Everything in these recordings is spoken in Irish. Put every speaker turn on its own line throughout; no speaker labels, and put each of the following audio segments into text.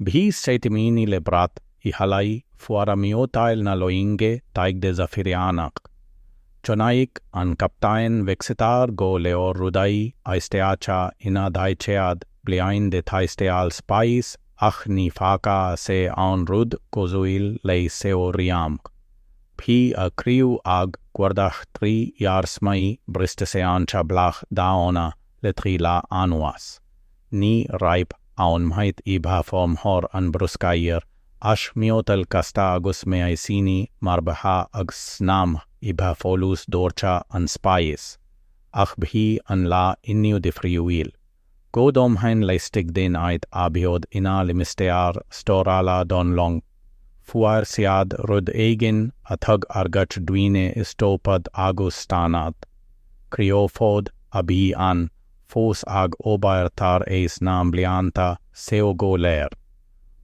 Bhí sceitimíní le brath i hallaí fuara miotail na loinge taighde Zafiriánach. Chonaic an Captaen Vexitar go leor rudaí aisteacha ina dhaichead bliain de thaisteal spáis ach ní fhaca sé aon rud cosúil leis seo riamh. Bhí a chriú ag cuardach trí iarsmaí briste seanchablach daonna le 3 lá anuas. Ní raibh aon mhaith i bhformhór an bhruscair, ach miotal casta agus meaisíní marbha ag snámh i bhfolús dorcha an spáis. Ach bhí an lá inniu difriúil. Go domhain laistigh den áit a bhíodh ina limistéar stórála don long, fuair siad rud éigin a thug ar gach duine stopadh agus stánadh. Criófód a bhí ann, fós ag obair tar éis na mblianta seo go léir.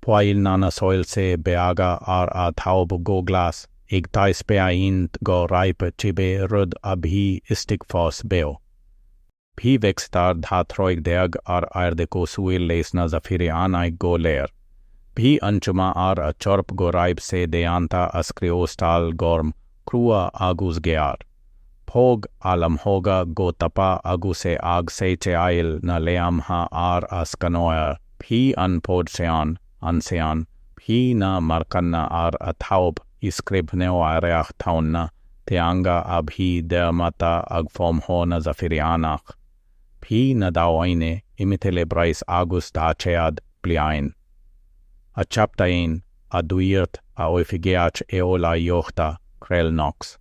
Poill na soilse beaga ar a thaobh go glas, ag taispeáint go raibh cibé rud a bhí istigh fós beo. Bhí Vexitar 12 troigh ar airde cosúil leis na Zafiriánaigh go léir. Bhí an chuma ar a chorp go raibh sé déanta as criostal gorm, crua agus géar. Bhog a lamhóga go tapa agus é ag seiceáil na léamha ar a scanóir. Bhí an pod sean, an-sean, bhí na marcanna ar a thaobh i scríbhneoireacht daonna, teanga a bhí dearmadta ag formhór na Zafiriánach. Bhí na daoine imithe le breis agus 40 bliain. A Chaptaen, a dúirt a oifigeach eolaíochta, Krellnox.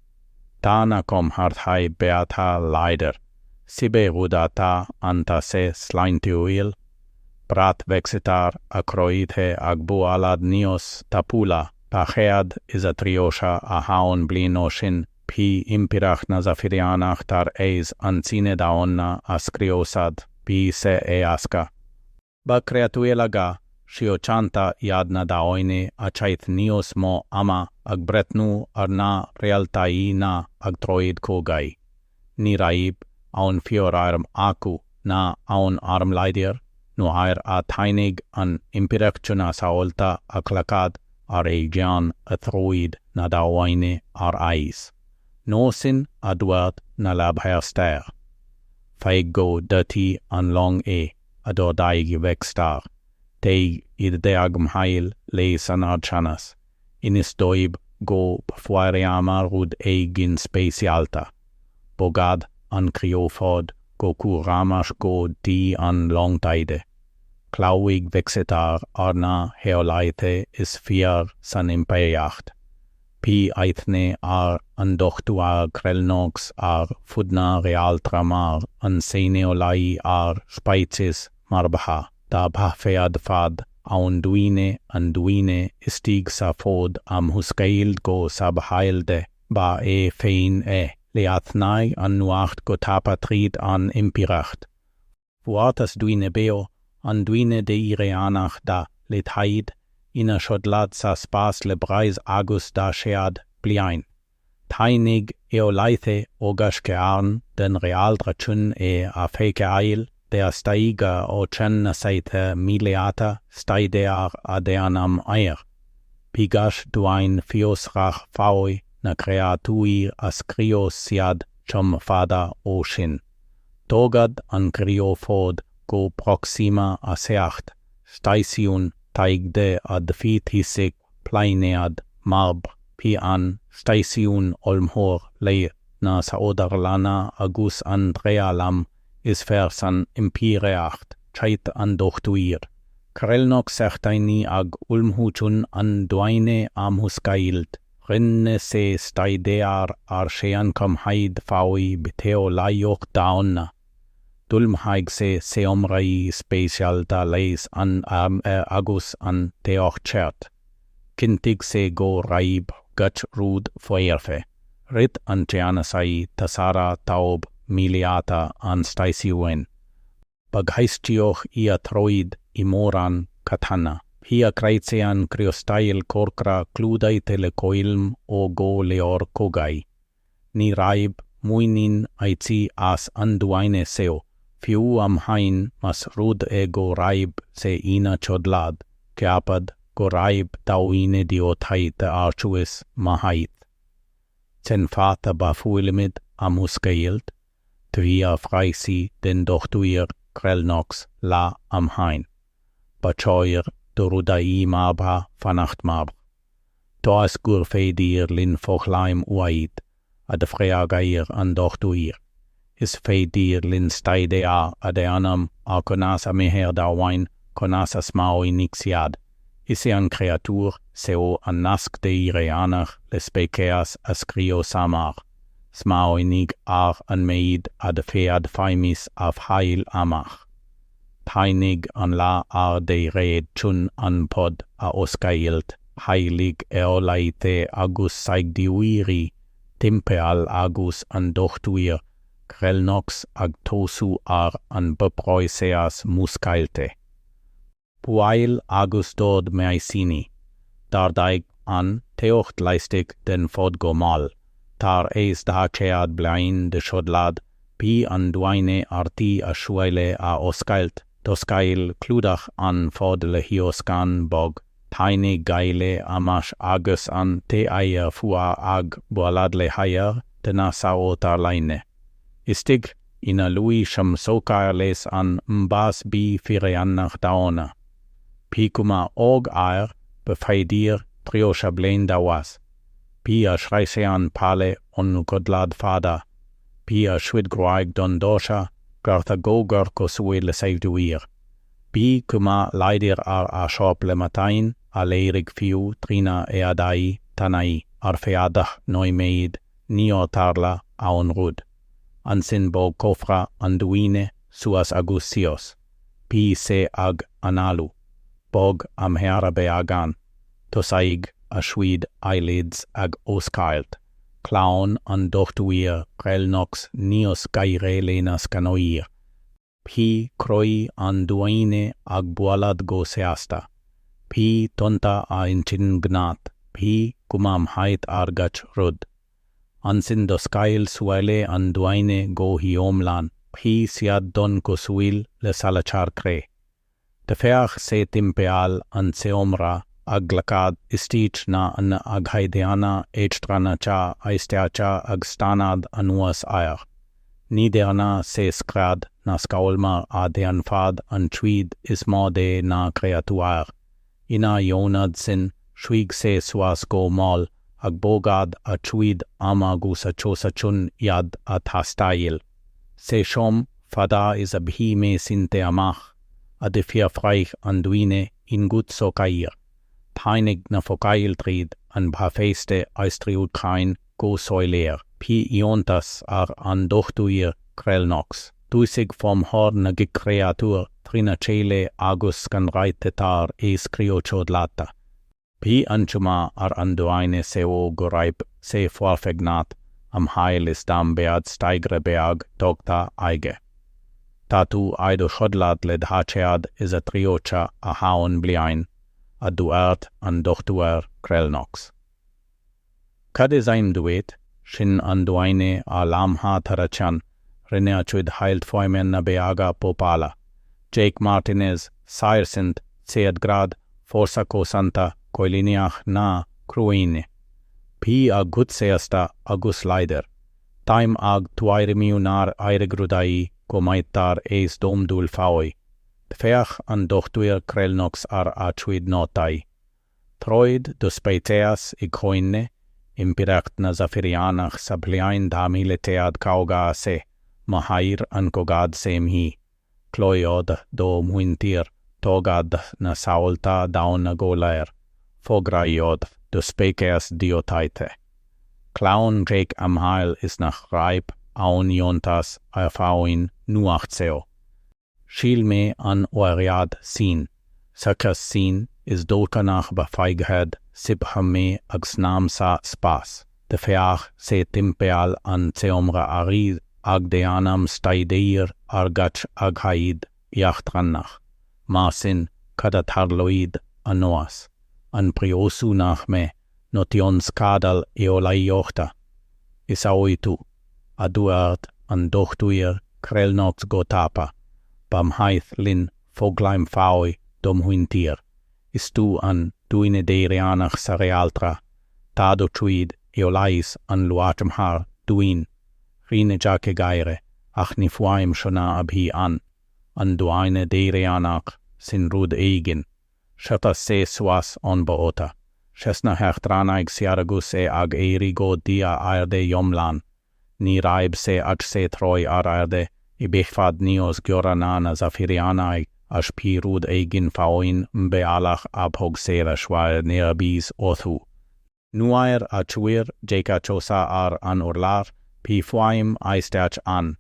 Tá na comharthaí beatha láidir. Cibé rud atá ann tá sé sláintiúil. Brat Vexitar a croíthe ag bualadh níos tapúla ná 131 bliain ó shin, bhí Impireacht na Zafiriánach tar éis an cine daonna a scriosadh, bhí sé éasca. Ba créatúir síochánta iad na daoine a chaith níos mó ama ag breathnú ar na réaltaí ná ag troid cogaidh. Ní raibh aon fíor-arm acu ná aon arm láidir nuair a tháinig an Impireacht chun a samhalta a ghlacadh ar éigean a throid na daoine ar ais. Nó sin a dúirt na leabhair staire. Faigh go dtí an long é, a d'ordaigh Vexitar. Téigh i dteagmháil leis an ardcheannas. Inis dóibh go bhfuaireamar rud éigin speisialta. Bogfaidh an criófód go cúramach go dtí an long taighde. Glaofaidh Vexitar ar na heolaithe is fearr san Impireacht. Bhí aithne ar an Dochtúir Krellnox ar fud na réaltra mar an saineolaí ar speicis marbha dá bhféadfadh aon duine an duine istigh sa phod a mhúscailt go sábháilte, ba é féin é. Leathnaigh an nuacht go tapa tríd an Impireacht. Fuarthas duine beo, an duine deireanach dá leithéid, ina chodladh sa spás le breis agus 40 bliain. Tháinig eolaithe ó gach cearn den réaltra chun é a fheiceáil, theastaigh ó cheannasaithe míleata staidéar a dhéanamh air. Bhí gach duine fiosrach faoi na créatúir a scrios siad chomh fada ó shin. Tógadh an criófód go Proxima 7, stáisiún taighde a d'fhithisigh pláinéad marbh. Bhí an stáisiún ollmhór le na saotharlanna agus an trealamh is fearr san Impireacht, chaith an Dochtúir Krellnox seachtainí ag ullmhú chun an duine a mhúscailt. Rinne sé staidéar ar sheanchomhaid faoi bhitheolaíocht daonna. D'ullmhaigh sé seomraí speisialta leis an aer agus an teocht cheart. Chinntigh sé go raibh gach rud foirfe. Rith an ceannasaí Tasara taobh míleata an stáisiúin. Ba ghaiscíoch í a throid i mórán cathanna. Bhí a craiceann criostail corcra clúdaithe le coilm ó go leor cogaí. Ní raibh muinín aici as an duine seo, fiú amháin más rud é go raibh sé ina chodladh. Ceapad go raib daoine diotaithe artuis mahaith. Cen fath a ba fuilimid a muscailt, d'fhiafraigh den dochtúir Grelnox lá amháin. Ba chóir do rudaí marbha fanacht marbh. Toisc gur féidir linn foghlaim uaidh, a d'fhreagair an dochtúir. Is féidir linn staidéar a dhéanamh ar conas a mbeidh daoine, conas a smaoinigh siad. Is é an créatúr seo an nasc deireanach le speiceas a scriosamar. Smaoinigh ar an méid a d'fhéadfaimis a fháil amach. Tháinig an lá ar deireadh chun an pod a oscailt, theaghlaigh eolaithe agus saighdiúirí timpeall agus an dochtúir Grelnox ag tosú ar an bpróiseas múscailte. Buail agus dódh meaisíní. D'ardaigh an teocht laistigh den phod go mall. Tar éis 200 bliain de chodladh, bhí an duine ar tí a súile a oscailt, d'oscail clúdach an phod le hioscán bog, tháinig gaile amach agus an t-aer fuar ag bualadh le haer te na saotharlainne. Istigh ina luí socair leis an mbás bhí fíreannach daonna. Bhí cuma óg air, b'fhéidir 30 bliain d'aois. Bhí a sraisean pale ón gcodladh fada. Bhí a chuid gruaig donn dorcha, gearrtha go géar cosúil le saighdiúir. Bhí cuma láidir ar a chorp le matáin a léirigh fiú trína éadaí tanaí ar feadh nóiméid níor tharla aon rud. Ansin bhog cófra an duine suas agus síos. Bhí sé ag análú. Bhog a mhéara beagán. Thosaigh a chuid eyelids ag oscailt. Clann an dochtúir Grelnox níos gaire lena scanóir. Bhí croí an duine ag bualadh go seasta. Bhí tonnta a intinne gnat. Bhí cuma mhaith ar gach rud. Ansin d'oscail súile an duine go hiomlán. Bhí siad donn cosúil le salachar cré. D'fhéach sé timpeall an tseomra ag glacadh isteach na n-aghaidheanna eachtrannacha aisteacha ag stánadh anuas air. Ní dhearna sé scread ná scáil mar a dhéanfadh an chuid is mó de na créatúir. Ina ionad sin, shuigh sé suas go mall, ag bogadh a chuid arm agus a chosa chun iad a thástáil. Sé chomh fada is a bhí mé sínte amach, a d'fhiafraigh an duine i nguth socair. Tháinig na focail tríd an bpaipéiste aistriúcháin go soiléir. Bhí iontas ar an dochtúir Grelnox. Thosaigh formhór na gcréatúr trína chéile agus scanraithe tar éis criochodlata. Bhí an chuma ar an duine seo go raibh sé foirfe amhail is dá mbeadh staighre beag tógtha aige. Tá tú i do chodladh le 231 bliain, a dúirt an dochtúir Grelnox. Cad is ainm duit, sin an duine a lámha thar a cheann, rinne a chuid ailt fuaimeanna beaga popála. Jake Martinez, Sáirsint, chéad ghrád, Fórsa Cosanta Coilíneach na Cruinne. Bhí a ghuth seasta agus láidir. Táim ag tuairimiú nár éirigh rudaí go maith tar éis dom dul faoi. D'fhéach an dochtúir Grelnox ar a chuid nótaí. Troid do speiceas i gcoinne Impireacht na Zafiriánach sa bhliain 2156, má thair an cogadh céimí. Cloíodh do mhuintir, tógadh na saolta daonna go léir, fógraíodh do speiceas díothaithe. Clann Jake amhail is nach raibh aon iontas air faoin nuacht seo. Shíl mé an oiread sin, seachas sin, is dócha nach bhfaighidh sibh mé ag snámh sa spás. D'fhéach sé timpeall an tseomra arís ag déanamh staidéir ar gach aghaidh eachtrannach. Mar sin, cad a tharlóidh anuas? An príosúnach mé, nó tionscadal eolaíochta? Is aoi tú, a dúirt an dochtúir Grelnox go tapa, ba mhaith linn foghlaim faoi do mhuintir. Is tú an duine deireanach sa réaltra, tá do chuid eolais an-luachmhar dúinn. Rinne Jake gáire, ach ní fuaim shona a bhí ann. An duine deireanach, sin rud éigin. Sheas sé suas ón bpota. Sheas na heachtrannaigh siar agus é ag éirí go dtí a airde iomlán. Ní raibh sé ach sé troigh ar airde, i bhfad níos giorra ná na Zafirianaigh, ach bhí rud éigin faoin mbealach a bhog sé leis neirbhís orthu. Nuair a chuir Jake a chosa ar an urlár, bhí fuaim aisteach ann.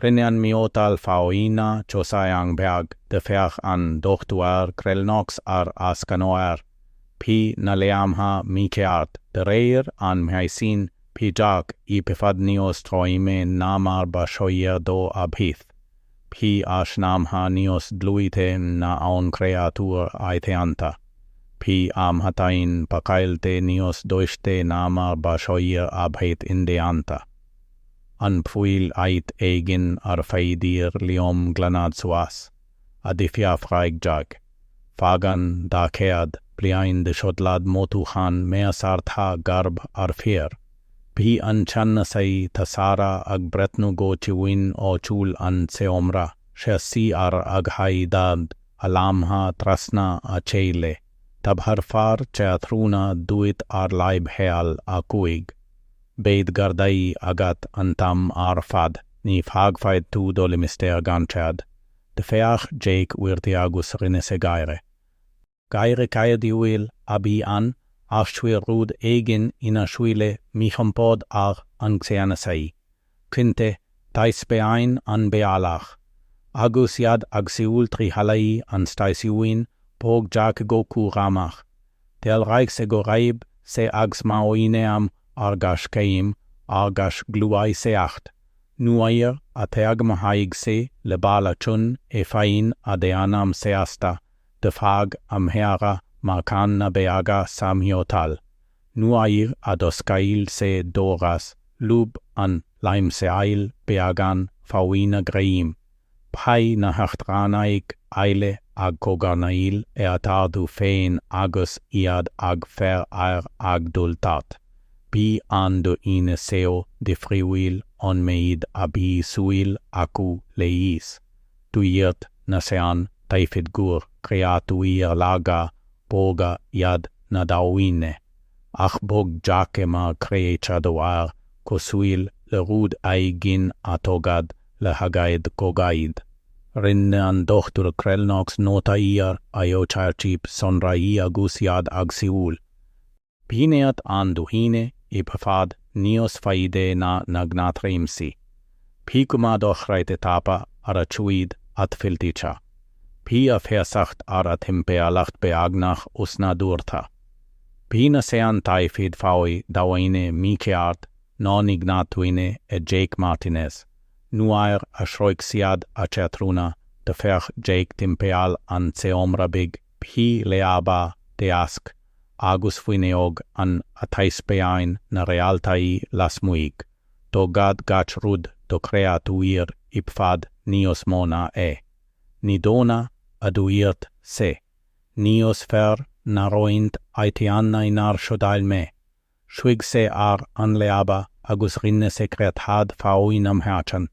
Rinne an miotal faoina chosa eang beag, d'fhéach an Dochtúir Krelnox ar a scanóir. Bhí na léamha mícheart, de réir an mheaisín, bhí Jake i bhfad níos troime ná mar ba chóir dó a bheith. Bhí a shnámha níos dlúithe ná aon chréatúr aitheanta. Bhí a mhatáin pacáilte níos doichte ná mar ba chóir a bheith indéanta. An bhfuil áit éigin ar féidir liom glanadh suas? a d'fhiafraigh Jake. Fágann 200 bliain de chodladh mothúchán measartha garbh ar fear. Bhí an ceannasaí Tasara ag breathnú go ciúin ó chúl an tseomra, sheas sí ar aghaidh dad a lámha trasna a chéile. Tabharfar cheathrúna duit ar leibhéal 5. Beidh gardaí agat an t-am ar fad, ní fágfaidh tú do limistéar gan chead. D'fhéach Jake uirthi agus rinne sé gáire. Gáire cairdiúil a bhí ann, ach chuir rud éigin ina shúile míchompord ar an gceannasaí. Cinnte, taispeáin an bealach. Agus iad ag siúl trí hallaí an stáisiúin, bhog Jake go cúramach. Dhealraigh sé go raibh sé ag smaoineamh ar gach céim, ar gach gluaiseacht. Nuair a theagmhaigh sé le balla chun é féin a dhéanamh seasta, d'fhág a mhéara marcanna beaga sa mhiotal. Nuair a d'oscail sé doras, lúb an laimhseáil beagán faoina greim. Bhí na heachtrannaigh eile ag cogarnaíl eatarthu féin agus iad ag faire air ag dul thart. Bhí an duine seo difriúil ón méid a bhí súil acu leis. Dúirt na sean taifid gur créatúir laga bhoga iad na daoine, ach bhog Jake mar chreachadóir cosúil le rud éigin a tógadh le haghaidh cogaidh. Rinne an Dochtúir Krelnox nótaí ar a eochairchip sonraí agus iad ag siúl. Bhí neart an duine i bhfad níos faide ná na gnáthréimsí. Bhí cuma dochreidte tapa ar a chuid athfhillteacha. Bhí a feasacht ar a thimpeallacht beagnach osnádúrtha. Bhí na sean taifid faoi dhaoine mícheart nó ní gnáthdhuine é Jake Martinez. Nuair a shroich siad a cheathrúna, d'fhéach Jake timpeall an tseomra bhig, bhí leaba, deasc, agus fuinneog ann a thaispeáin na réaltaí lasmuigh. Tógadh gach rud do chréatúir i bhfad níos mó ná é. Ní dona, a dúirt sé. Níos fearr ná roinnt áiteanna inar chodail mé. Shuigh sé ar an leaba agus rinne sé creathadh faoina mheáchan.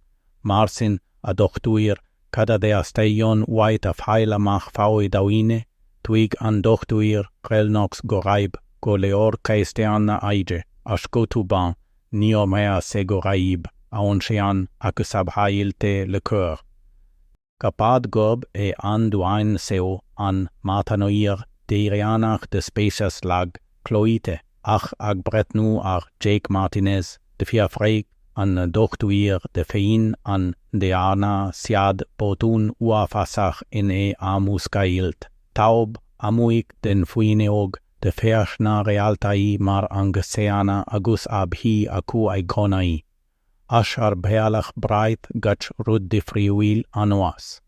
Mar sin, a dhochtúir, cad a theastaíonn uait a fháil amach faoi dhaoine? Thuig an Dochtúir Krelnox go raibh go leor ceisteanna aige, ach go tobann, níor mheas sé go raibh aon cheann acu sábháilte le cur. Ceapadh gurb é an duine seo an matánóir deireanach de speiceas lag cloíte, ach ag breathnú ar Jake Martinez, d'fhiafraigh an dochtúir de féin an ndearna siad botún uafásach ina amúscailt. Taobh amuigh den fhuinneog, d'fhéach na réaltaí mar an gcéanna agus a bhí acu i gcónaí. Ach ar bhealach bhraith gach rud difriúil anuas.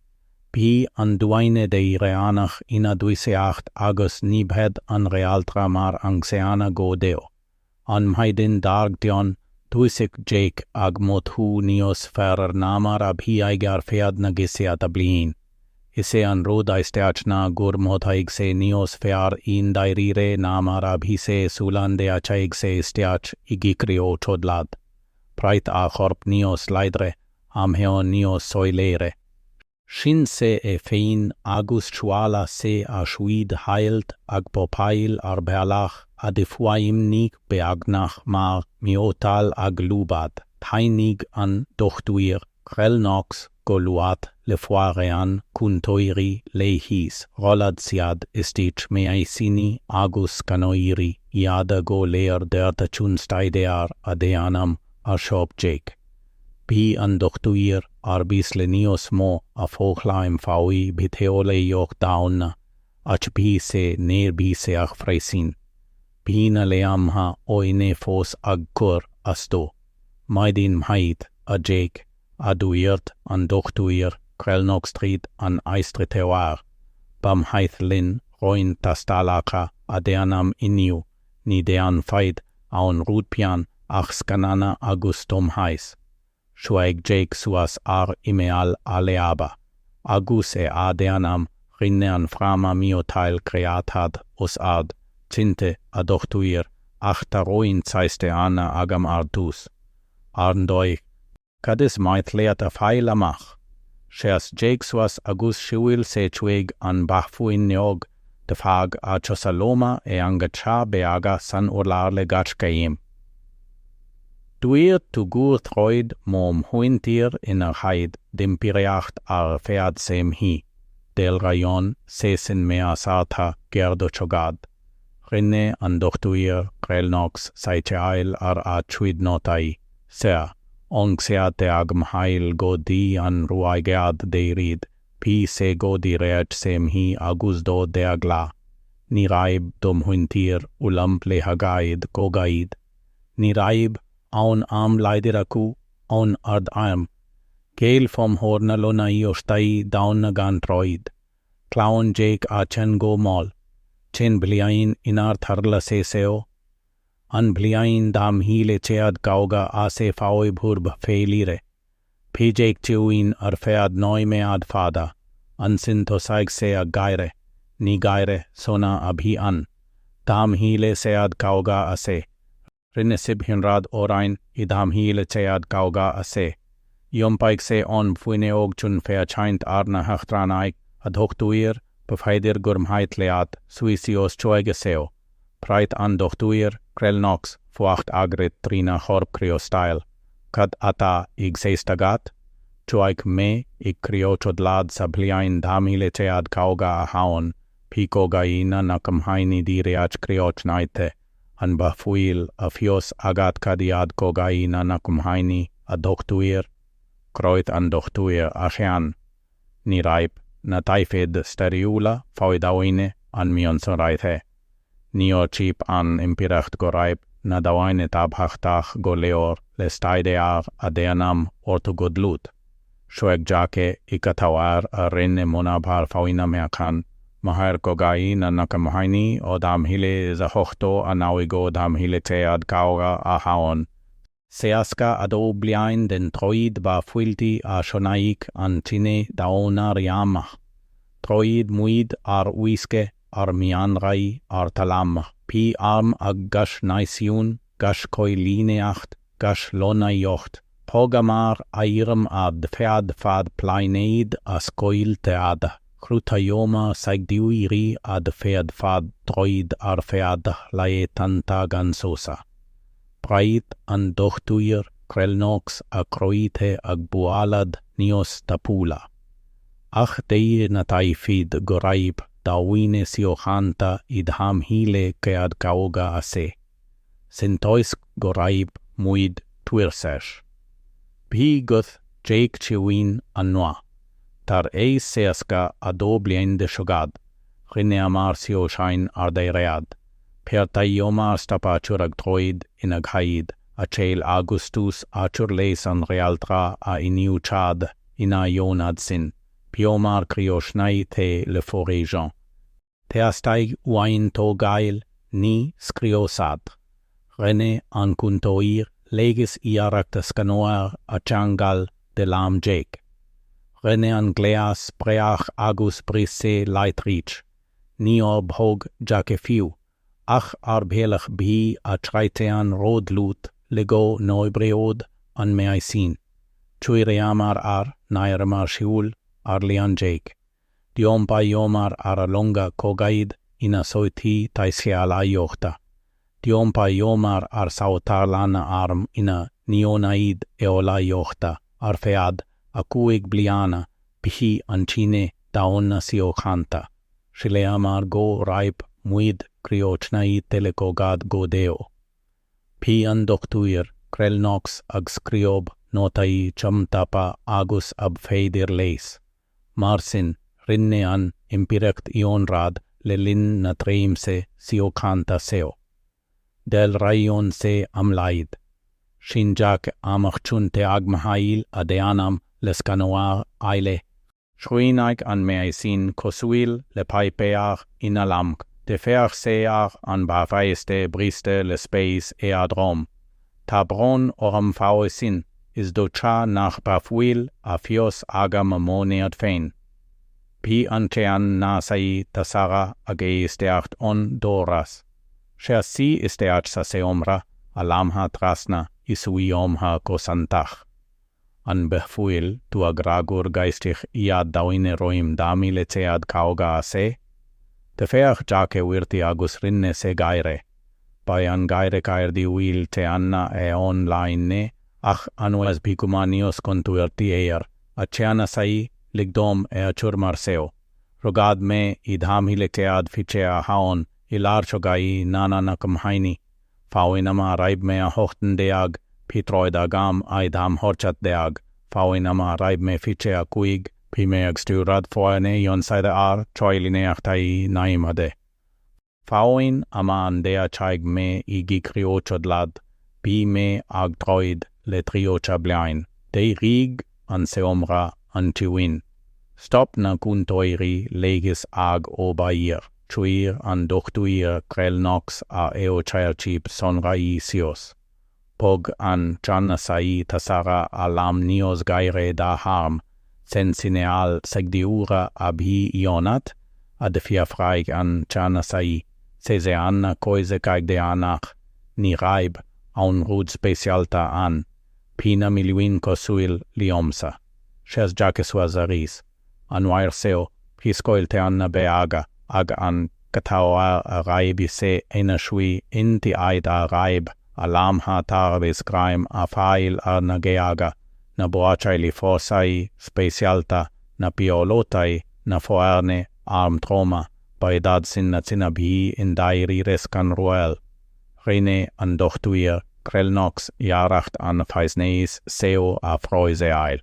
Bhí an duine deireanach ina dtoiseacht agus ní bheadh an réaltra mar an gcéanna go deo. An mhaidin dár gcionn, thosaigh Jake ag mothú níos fearr ná mar a bhí aige ar feadh na gcéadta bliain. Is é an rud aisteach ná gur mhothaigh sé níos fearr i ndáiríre ná mar a bhí sé sula ndeachaigh sé isteach i gcriochodlad. Braith a chorp níos láidre, a mheon níos soiléire. Chinn sé é féin agus chuala sé a chuid ailt ag popáil ar bealach a d'fhuaimnigh beagnach mar mhiotal ag lúbadh. Tháinig an Dochtúir Grell Knox go luath le foireann cúntóirí leighis rolladh siad isteach meaisíní agus scanóirí iad go léir deartha chun staidéar a dhéanamh ar chorp Jake. Bhí an dochtúir ar bís le níos mó a foghlaim faoi bhitheolaíocht daonna, ach bhí sé neirbhíseach freisin. Bhí na leamha uaine fós ag cur as dó. Maidin mhaith, a Jake, a dúirt an Dochtúir Grell Knox tríd an aistritheoir. Ba mhaith linn roinnt tástálacha a dhéanamh inniu, ní dhéanfaidh aon rud pian ach scananna agus tomhais. Shuigh Jake suas ar imeall a leaba. Agus é á dhéanamh, rinne an fráma miotail creathadh os ard, Cinnte, a Dhochtúir, ach tá roinnt ceisteanna agam ar dtús. Ar ndóigh. Cad is maith leat a fháil amach? Sheas Jake suas agus shiúil sé chuig an bhfuinneog, d'fhág a chosa loma eangacha beaga san urlár le gach céim. Dúirt tú gur throid mo mhuintir ina haghaidh d'impireacht ar feadh sé mhí. Dealraíonn sé sin measartha géar do chogadh. Rinne an Dochtúir Grell Knox seiceáil ar a chuid nótaí. Sea, ón 17 Mheán go dtí an ruaigeadh deiridh, bhí sé go díreach sé mhí agus 12 lá. Ní raibh do mhuintir ullamh le haghaidh cogaidh. Ní raibh aon arm láidir acu, aon ard-arm. Ghéill formhór na lonnaíochtaí daonna gan troid. Chlaon Jake a cheann go mall. Cén bhliain inar tharla sé seo? An bhliain 2156 faoi bhurb féilire. Bhí Jake ciúin ar feadh nóiméad fada. Ansin thosaigh sé ag gáire. Ní gáire sona a bhí ann. 2156. Rinne sibh ionradh orainn i 2156. Iompaigh sé ón bhfuinneog chun féachaint ar na heachtrannaigh, A Dhochtúir, b'fhéidir gur mhaith leat suí síos chuige seo. Bhraith an Dochtúir Grell Knox fuacht ag rith trína chorp criostail. Cad atá i gceist agat? Chuaigh mé i gcriochodlad sa bhliain 2151, bhí cogaí na nAcmhainní díreach críochnaithe. An bhfuil a fhios agat cad iad cogaí na nAcmhainní, a Dhochtúir? Chroith an Dochtúir a cheann. Ní raibh na taifid stairiúla faoi dhaoine an-mhionsonraithe. Níor cheap an Impireacht go raibh na daoine tábhachtach go leor le staidéar a dhéanamh orthu go dlúth. Shuigh Jake i gcathaoir a rinne monabhar faoina mheáchan, Mhair cogaí na nAcmhainní ó 2089 go 2151. 62 bliain den troid ba fuiltí a chonaic an cine daonna riamh. Throid muid ar uisce, ar mhianraí, ar talamh. Bhí arm ag gach náisiún, gach coilíneacht, gach lonnaíocht. Thógamar airm a d'fhéadfadh pláinéid a scoilteadh. Chruthaíomar saighdiúirí a d'fhéadfadh troid ar feadh laethanta gan sosa. Bhraith an Dochtúir Grell Knox a chroíthe ag bualadh níos tapúla. Ach deir na taifid go raibh daoine síochánta i 2156. Sin toisc go raibh muid tuirseach. Bhí guth Jake ciúin an-nua. Tar éis 62 bliain de chogadh, rinneamar síocháin ar deireadh. Bheartaíomar stop a chur ag troid ina haghaidh, a chéile agus tús a chur leis an réaltra a iniúchadh ina ionad sin. Bhíomar críochnaithe le foréigean. Theastaigh uainn tógáil, ní scriosadh. Rinne an cúntóir leighis iarracht scanóir a cheangal de lámh Jake. Rinne an gléas breach agus bris sé láithrich. Níor thóg Jake fiú ach ar bhealach bhí a traiteán ródhlúth le go n-oibreodh an meaisín. Chuireamar ár n-airm ar siúl, ar lean Jake. D'iompaíomar ar a longa cogaidh ina soithí taiscéalaíochta. D'iompaíomar ár saotharlanna arm ina n-ionaid eolaíochta ar feadh 5 bliana bhí an cine daonna síochánta. Shíleamar go raibh muid críochnaithe le cogadh go deo. Bhí an Dochtúir Krelnox ag scríobh nótaí chomh tapa agus ab féidir leis. Mar sin, rinne an Impireacht ionradh le linn na tréimhse síochánta seo. Dealraíonn sé amhlaidh. Shín Jake amach chun teagmháil a dhéanamh le scanóir eile. Shriúnaigh an meaisín cosúil le páipéar ina lámh. D'fhéach sé ar an bpacáiste briste le spéis éadrom. Tá brón orm faoi sin, is dócha nach bhfuil a fhios agam mo nead féin. Bhí an ceannasaí Tasara ag éisteacht ón doras. Sheas sí isteach sa seomra, a lámha trasna i suíomh cosantach. An bhfuil tú ag rá gur ghaiscíoch iad daoine roim 2156? D'fhéach Jake uirthi agus rinne sé gáire. Ba é an gáire cairdiúil céanna é ón lá inné, ach anuas bhí cuma níos contúirtí air. A cheannasaí, lig dom é a chur mar seo. Rugadh mé i 2121 i lár chogaí nana na Cumhaini. Faoin am a raibh mé 18, bhí troid agam i 2018. Faoin am a raibh mé 25, bhí mé ag stiúradh foirne ionsaithe ar choilíneachtaí naimhde. Faoin am a ndeachaigh mé i gcríochodlad, bhí mé ag troid le 30 bliain. D'éirigh an seomra an-chiúin. Stop na cúntóirí leighis ag obair. Chuir an Dochtúir Krelnox a eochairchip sonraí síos. Thóg an ceannasaí Tasara a lámh níos gaire dá harm. Cén cineál saighdiúra a bhí ionat? a d'fhiafraigh an ceannasaí. CZanna coise caighdeánach. Ní raibh aon rud speisialta ann. Bhí na milliúin cosúil liomsa. Sheas Jake suas arís. An uair seo, bhí scoilteanna beaga ag an gcathaoir a raibh sé ina shuí inti a raibh a lámha tar éis greim a fháil ar na géaga, na buachaillí fórsaí speisialta, na píolótaí, na foirne arm troma, ba iad sin na cinn a bhí i ndáiríre scanrúil. Rinne an Dochtúir Krelnox iarracht an faisnéis seo a phróiseáil.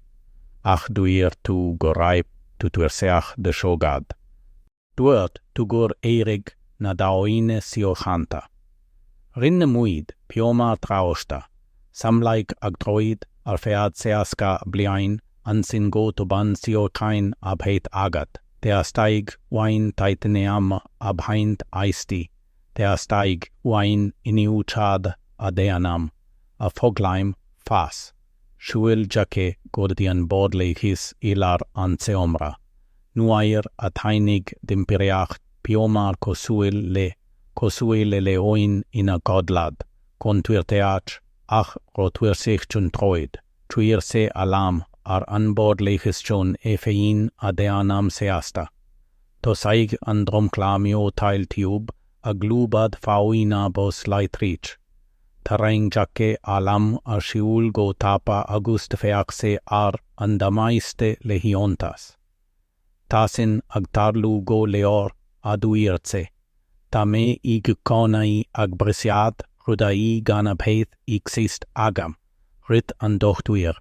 Ach dúirt tú go raibh tú tuirseach de chogadh. Dúirt tú gur éirigh na daoine síochánta. Rinne muid bhíomar traochta, samhlaigh ag troid ar feadh 60 bliain, ansin go tobann síocháin a bheith agat. Theastaigh uainn titaniam a bhaint aisti, theastaigh uainn iniúchadh a dhéanamh, a foghlaim, fás. Shiúil Jake go dtí an bord leighis i lár an tseomra. Nuair a tháinig d'impireacht bhíomar cosúil le cosúil le leoin ina gcodladh, contúirteach ach róthuirseach chun troid. Chuir sé a lámh ar an bord leighis chun é féin a dhéanamh seasta. Thosaigh an dromchla miotail tiubh ag lúbadh faoina bos láithrich. Tharraing Jake a lámh ar shiúl go tapa agus d'fhéach sé ar an damáiste le hiontas. Tá sin ag tarlú go leor, a dúirt sé. Tá mé i gcónaí ag briseadh rudaí gan a bheith i gceist agam. Rith an Dochtúir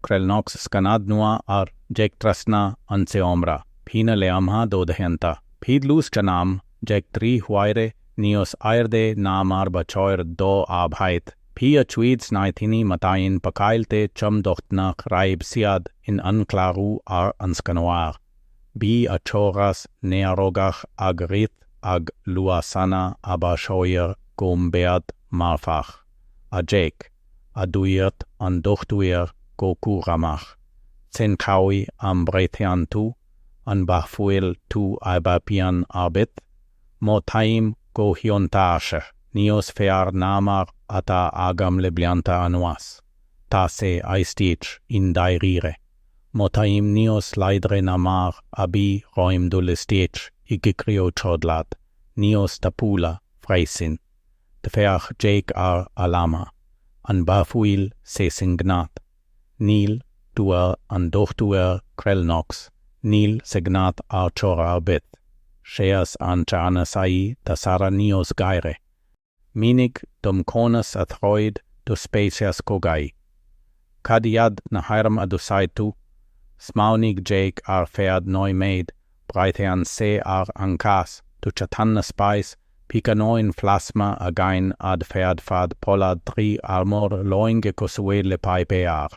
Krelnox scanad nua ar Jake trasna an tseomra. Bhí na lámha dodhéanta. Bhí dlús cheann Jake 3 huaire níos airde ná mar ba chóir dó a bheith. Bhí a chuid snáithíní matáin pacáilte chomh docht nach raibh siad in ann clárú ar an scanóir. Bhí a chóras néarógach ag rith ag luasanna a ba chóir go mbeadh marfach. A Jake, a dúirt an dochtúir go cúramach. Cén chaoi a mbraitheann tú? An bhfuil tú i bpian ar bith? Mothaím go hiontach, níos fearr ná mar atá agam le blianta anuas. Tá sé aisteach i ndáiríre. Mothaím níos láidre ná mar a bhí roim dul isteach i gcriochodlad, níos tapúla freisin. D'fhéach Jake ar a lámha. An bhfuil sé sin gnách? Níl, dúirt an Dochtúir Krellnox, níl sé gnách ar chor ar bith. Sheas an ceannasaí Tasara níos gaire. Mínigh dom conas a throid do speiceas cogaidh. Cad iad na hairm a d'úsáid tú? Smaoinigh Jake ar feadh nóiméid, braitheann sé ar an gcás, do chathanna spáis, píceanóin phlasma a ghain fhad féadfad polad 3 armúr loinge cosúil le páipéar.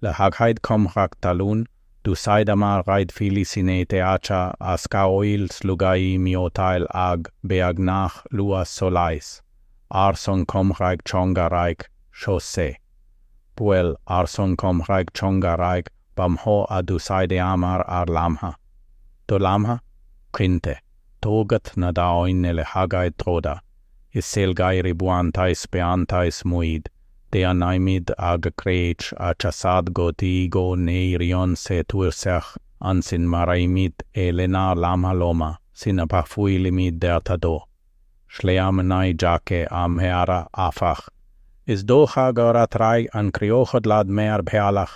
Le haghaidh comhrac talún, d'úsáideamar raidhfilí cinéiteacha a scaoil slugaí miotail ag beagnach luas solais. Ar son comhrac chóngarach, seo sé. Bhuel, ar son comhrac chóngarach, ba mhó a d'úsáideamar ár lámha. Do lámha? Cinnte. Tógadh na daoine le haghaidh troda. Is sealgairí buantaispeántais muid, déanaimid ár gcreach a chasadh go dtí go n-éiríonn sé tuirseach, ansin maraímid é lenár lámha loma, sin a bhfuilimid deartha dó. Shleamhnaigh Jake a mhéara, áfach. Is dócha gur athraigh an criochodlad mé ar bhealach.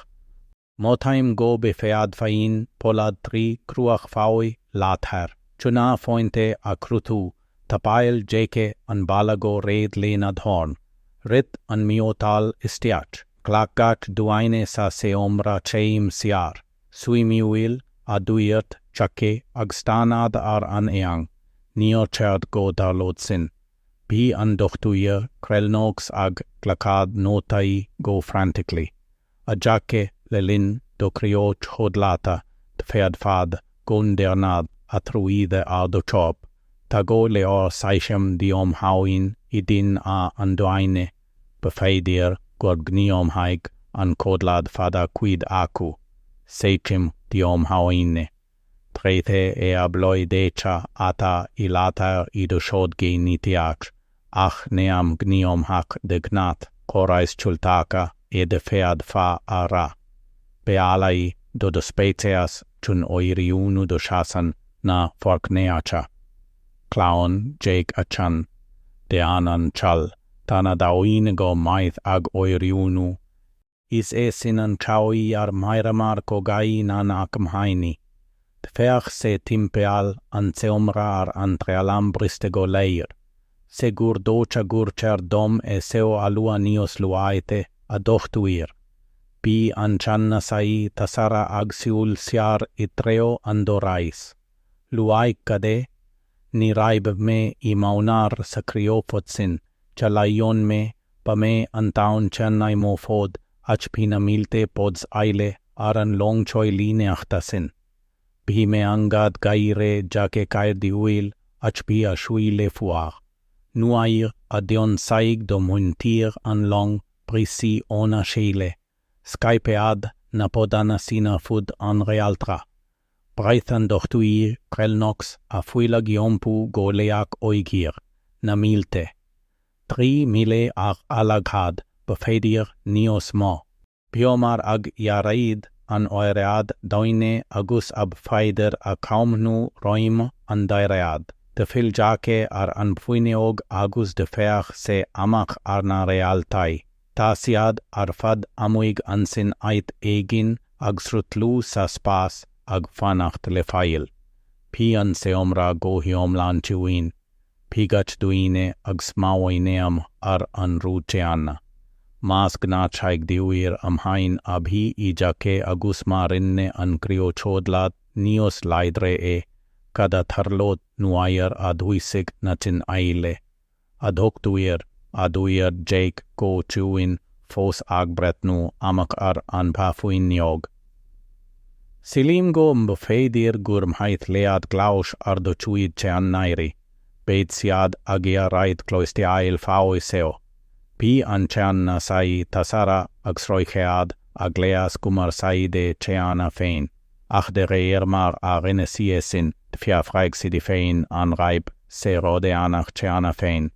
Mothaím go bhféadfainn polad 3 cruach faoi láthair chun a phointe a chruthú, thapáil Jake an balla go réidh lena dhorn. Rith an miotal isteach. Ghlac gach duine sa seomra céim siar. Suimiúil, a dúirt Jake ag stánadh ar an eang. Níor cheart go dtarlódh sin. Bhí an Dochtúir Krellnox ag glacadh nótaí go frantically. A Jake le linn do criochodlata d'fhéadfadh go ndearnadh athruithe ar do chorp, tá go leor seicheamh diomhaoin i DNA an duine, b'fhéidir gur ghníomhaigh an codlad fada cuid acu, seichimh dhiomhaoine, tréithe éabhlóideacha atá i láthair i do chód géiniteach, ach neamhghníomhach de ghnáth, córais chúltaca é d'fhéadfá a rá. Bealaí do do speiceas chun oiriúnú do sheasann na foirgneacha. Glaonn Jake a cheann. Déanann chall, tá na daoine go maith ag oiriúnú. Is é sin an chaoi ar mhaireamar cogaí na n-acmhainní. D'fhéach sé timpeall an tseomra ar an trealamh briste go léir. Cé gur dócha gur cheart dom é seo a lua níos luaithe, a Dhochtúir. Bhí an ceannasaí Tasara ag siúl siar i dtreo an dorais. Luaigh cad é? Ní raibh mé i m'aonar sa chrióphod sin, chalaoin mé, ba mé an t-aon cheann i mo phod ach bhí na mílte pods eile ar an long choilíneachta sin. Bhí meangadh gáire Jake cairdiúil ach bhí a shúile fuar. Nuair a d'ionsaigh do mhuintir an long bris sí óna chéile, scaipeadh na podanna sin ar fud an réaltra. Bhraith an Dochtúir Krellnox a fuil ag iompú go leac oighir, na mílte. 3,000 ar a laghad, b'fhéidir níos mó. Bhíomar ag iarraidh an oiread daoine agus ab féidir a chaomhnú roimh an deireadh. D'fhill Jake ar an bhfuinneog agus d'fhéach sé amach ar na réaltaí. Tá siad ar fad amuigh ansin áit éigin ag sruthlú sa spás ag fanacht le fáil. Bhí an seomra go hiomlán ciúin. Bhí gach duine ag smaoineamh ar an rud céanna. Más gnáthshaighdiúir amháin a bhí i Jake agus má rinne an criochodlad níos láidre é, cad a tharlódh nuair a dhúisigh na cinn eile? A Dhochtúir, a dúirt Jake go ciúin, fós ag breathnú amach ar an bhfuinneog. Sílim go mb'fhéidir gur mhaith leat glaoch ar do chuid ceannairí. Beidh siad ag iarraidh cloisteáil faoi seo. Bhí an ceannasaí Tasara ag sroicheadh a gléas cumarsáide cheana féin, ach de réir mar a rinne sí é sin, d'fiafraigh sí di féin an raibh sé ródhéanach cheana féin.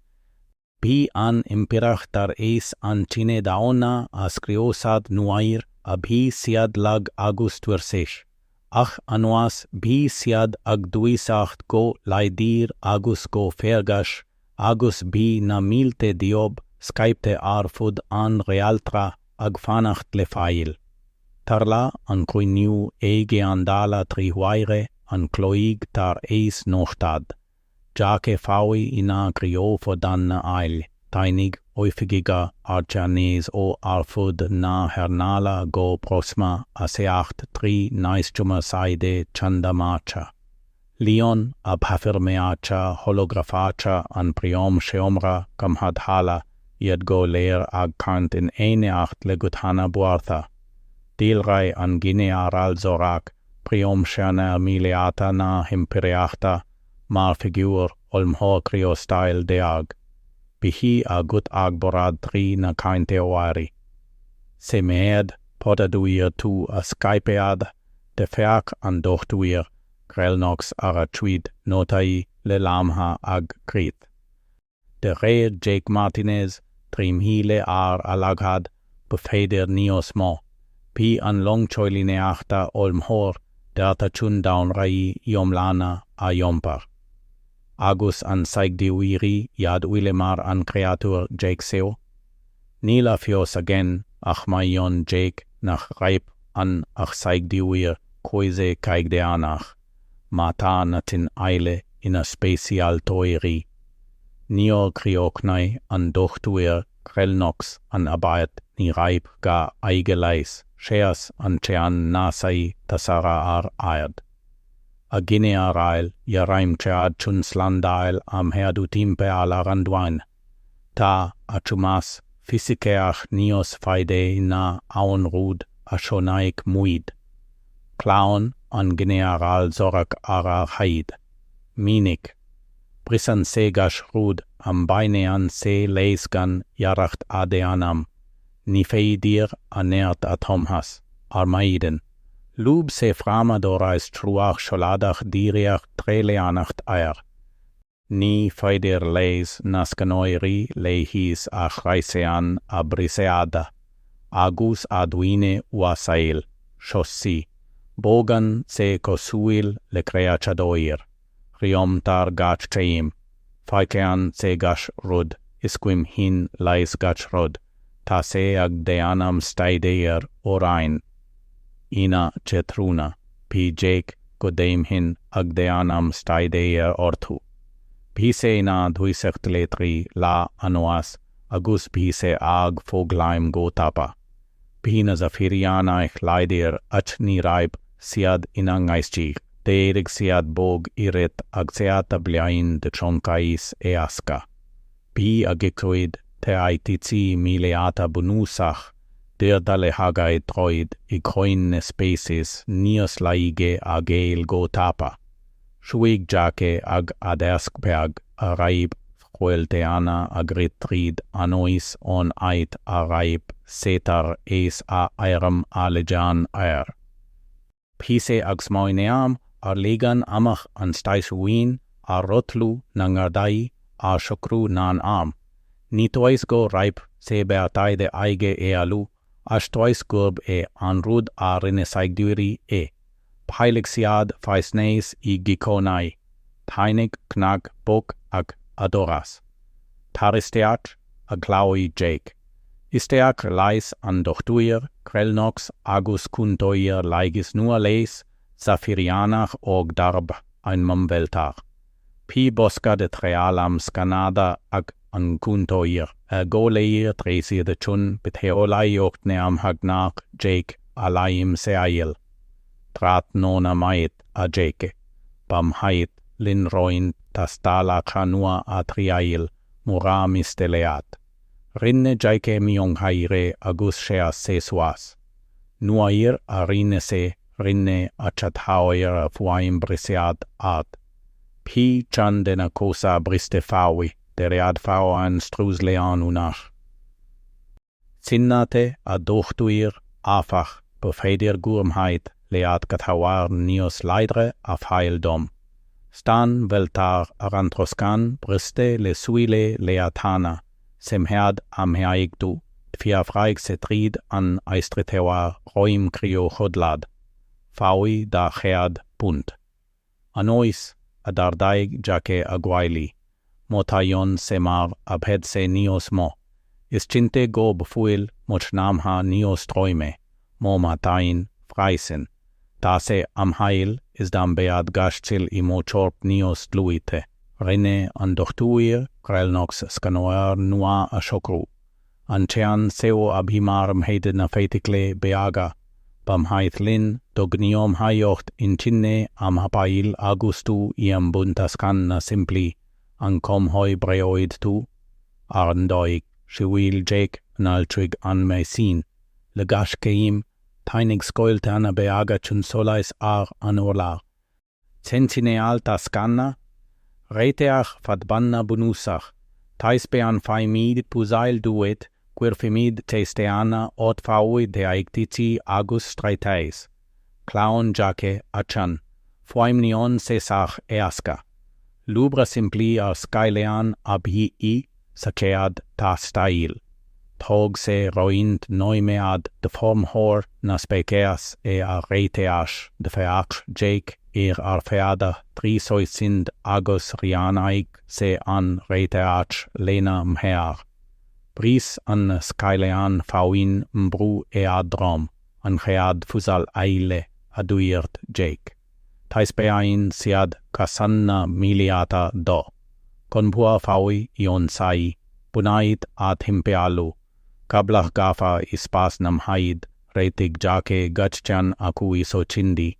Bhí an Impireacht tar éis an chine daonna a scriosadh nuair a bhí siad lag agus tuirseach, ach anois bhí siad ag dúiseacht go láidir agus go feargach agus bhí na mílte díobh scaipthe ar fud an réaltra ag fanacht le fáil. Tharla an cruinniú éigeandála 3 huaire an chloig tar éis nochtadh. Jake faoi ina gcriófhodanna eile, tháinig oifigigh ardcheannais ó ar fud na hearnála go Proxima 7 trí nasc cumarsáide chandamach. Líon a bhfoirmeacha holagrafacha an príomhsheomra coimeádtha iad go léir ag caint in éineacht le guthanna buartha. Dhealraigh an Ginearál Zorak, príomhcheannaire míleata na hImpireachta, mar figiúr ollmhór criostail dearg. Bhí a ghuth ag borradh trí na cainteoirí. Cé mhéad potadóir tú a scaipeadh, d'fhéach an Dochtúir Grelnox ar a chuid nótaí le lámha ag crith. De réir Jake Martinez, 3,000 ar a laghad, b'fhéidir níos mó. Bhí an long choilíneachta ollmhór deartha chun daonraí iomlána a iompar. Agus an saighdiúirí iad uile mar an créatúr Jake seo? Níl a fhios againn ach maíonn Jake nach raibh ann ach saighdiúir coise caighdeánach, má tá na cinn eile ina speisialtóirí. Níor chríochnaigh an Dochtúir Grelnox an abairt ní raibh gá aige leis, sheas an ceannasaí Tasara ar aird. A Ghinearáil, iarraim cead chun slándáil a mhéadú timpeall ar an domhan. Tá a chumas fisiceach níos faide ná aon rud a chonaic muid. Glaonn an Ginearál Zorak ar a aghaidh. Mínigh. Briseann sé gach rud a mbaineann sé leis gan iarracht a dhéanamh. Ní féidir a neart a thomhas. Ar maidin. Lúb sé fráma dorais treoir sheoladach díreach tré leanacht air. Ní féidir leis na scanóirí leighis a chreiseann a briseadh. Agus a dhaoine uasail, sheas sí. Bogann sé cosúil le creachadóir. Riomtar gach céim. Feiceann sé gach rud, is cuimhin leis gach rud. Tá sé ag déanamh staidéir orainn. Ina chéathrúna, bhí Jake go deimhin ag déanamh staidéir orthu. Bhí sé ina dhúiseacht le 3 lá anuas agus bhí sé ag foghlaim go tapa. Bhí na Zafiriánaigh láidir ach ní raibh siad ina ngaiscígh. D'éirigh siad bog i rith a gcéadta bliain de choncais éasca. Bhí a gcuid teaicticí míleata bunúsach deartha le haghaidh troid i gcoinne speicis níos laige a ghéill go tapa. Shuigh Jake ag a deasc beag a raibh scoilteanna ag rith tríd anuas ón áit a raibh sé tar éis a airm a ligean air. Bhí sé ag smaoineamh ar ligean amach an stáisiúin, ar rothlú na nGardaí, ar shocrú na n-arm. Ní toisc go raibh sé beartaithe aige éalú, ach toisc gurb é an rud a rinne saighdiúirí é. Bhailigh siad faisnéis i gcónaí. Tháinig cnag bog ag a doras. Tar isteach, a ghlaoigh Jake. Isteach leis an Dochtúir Grelnox agus cúntóir leighis nua leis, Zafiriánach óg darb ainm Veltar. Bhí bosca de threalamh scanála ag an gcúntóir, go léir treisithe chun bitheolaíocht neamhghnách Jake a láimhseáil. Tráthnóna maith, a Jake. Ba mhaith linn roinnt tástálacha nua a thriail, mura miste leat. Rinne Jake miongháire agus sheas sé suas. Nuair a rinne sé, rinne a chathaoir fuaim briseadh ard. Bhí ceann de na cosa briste faoi, de réir an strus leanúnach. Cinnte, a Dhochtúir, áfach, b'fhéidir gur mhaith leat cathaoir níos láidre a fháil dom. Stan bhfuiltear ar an troscán briste le súile leathana, semhéad a mheáigh tú, d'fiafraigh sé tríd an aistritheoir roim criochodlad. Faoi £200. Anois, a d'ardaigh Jake a ghuaillí, mothaíonn sé mar a bheadh sé níos mó. Is cinnte go bhfuil mo shnámha níos troime, mo matáin freisin. Tá sé amhail is dá mbeadh gach cil i mo chorp níos dlúithe. Rinne an Dochtúir Grelnox scanóir nua a shocrú. An ceann seo a bhí mar mhéid na feithicle beaga, ba mhaith linn do ghníomhaíocht intinne a mhapáil agus tú i mbun tascanna simplí, an comhoibreoidh tú? Ar ndóigh, shiúil Jake anall chuig an meaisín. Le gach céim, tháinig scoilteanna beaga chun solais ar an urlár. Cén cineál tascanna? Réiteach fadhbanna bunúsach. Taispeánfaimid puzail duit, cuirfimid ceisteanna ort faoi theaicticí agus straitéis. Clann Jake a chan. Fuaimníonn sé sách éasca. Lúbra simplí ar scáileán a bhí í sa chéad tástáil. Thóg sé roinnt nóiméad d'fhormhór na speiceas é a réiteach, d'fhéach Jake air ar feadh 3 soicind agus rianaigh sé an réiteach lena mhéar. Bris an scáileán faoin mbrú éadrom, an chéad phuzal eile, a dúirt Jake. Thaispeáin siad cásanna míleata dó. Conbhua faoi ionsaí, bunáit á thimpeallú, cabhlach gafa i spás namhaid, réitigh Jake gach ceann acu i soicindí.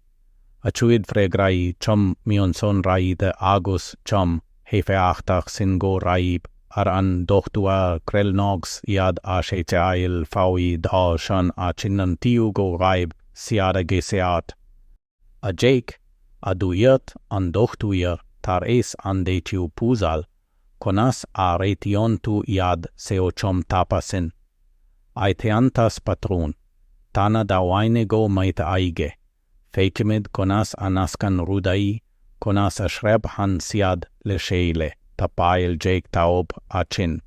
A chuid freagraí chomh mionsonraithe agus chomh héifeachtach sin go raibh ar an Dochtúir Grelnox iad a sheiceáil faoi dhó chun a chinntiú go raibh siad i gceart. A Jake, a dúirt an dochtúir tar éis an deichiú puzal, conas a réitíonn tú iad seo chomh tapa sin? Aitheantas patrún. Tá na daoine go maith aige. Feicimid conas a nascann rudaí, conas a shreabhann siad le chéile. Tapáil Jake taobh a chinn.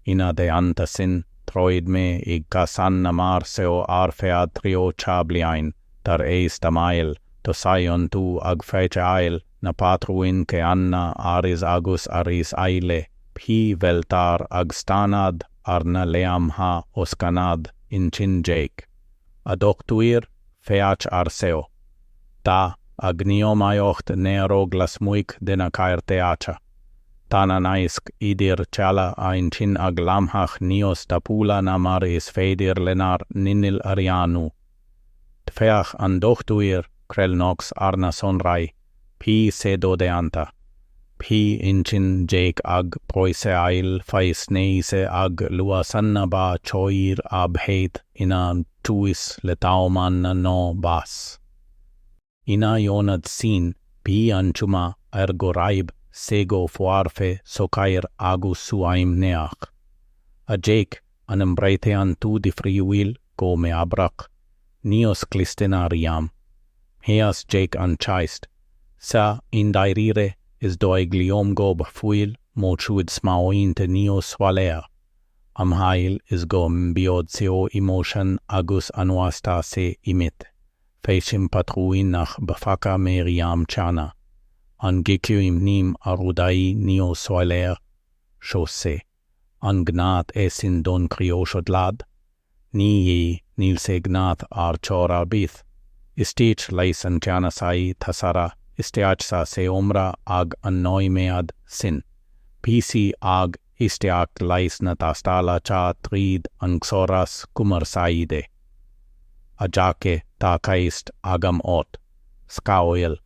Ina theannta sin, throid mé i gcásanna mar seo ar feadh 30 bliain, tar éis tamaill, tosaíonn tú ag feiceáil na patrúin céanna arís agus arís eile, pí bhfuiltear ag staonadh arna leamha ó scanadh intinn Jake. A dhochtúir, féach air seo. Tá a ghníomhaíocht néarach lasmuigh de na cairteacha. Tá na naisc idir cealla a intinn ag leamhach níos tapúla ná mar is féidir lenár n-innill a rianú. D'fhéach an Dochtúir Grelnox ar na sonraí, bhí sé dodhéanta. Bhí intinn Jake ag próiseáil faisnéise ag luasanna ba chóir a bheith ina gcúis le taomanna nó bás. Ina ionad sin, bhí an chuma air go raibh sé go foirfe socair agus suaimhneach. A Jake, an mbraitheann tú difriúil go meabhrach, níos cliste ná riamh? Mheas Jake an cheist. Sea, i ndáiríre, is dóigh liom go bhfuil mo chuid smaointe níos soiléire. Amhail is go mbeadh seo i motion agus anuas tá sé imithe. Feicim patrúin nach bhfaca mé riamh cheana. An gcuimhním ar rudaí níos soiléire? Seo sé. An gnách é sin don chrioschodlad? Ní hea, níl sé gnách ar chor ar bith. Isteach leis an gceannasaí Thasara isteach sa seomra ag an nóiméad sin. Bhí sí ag éisteacht leis na tástálacha tríd an gcóras cumarsáide. A Jake, tá ceist agam ort. Scaoil.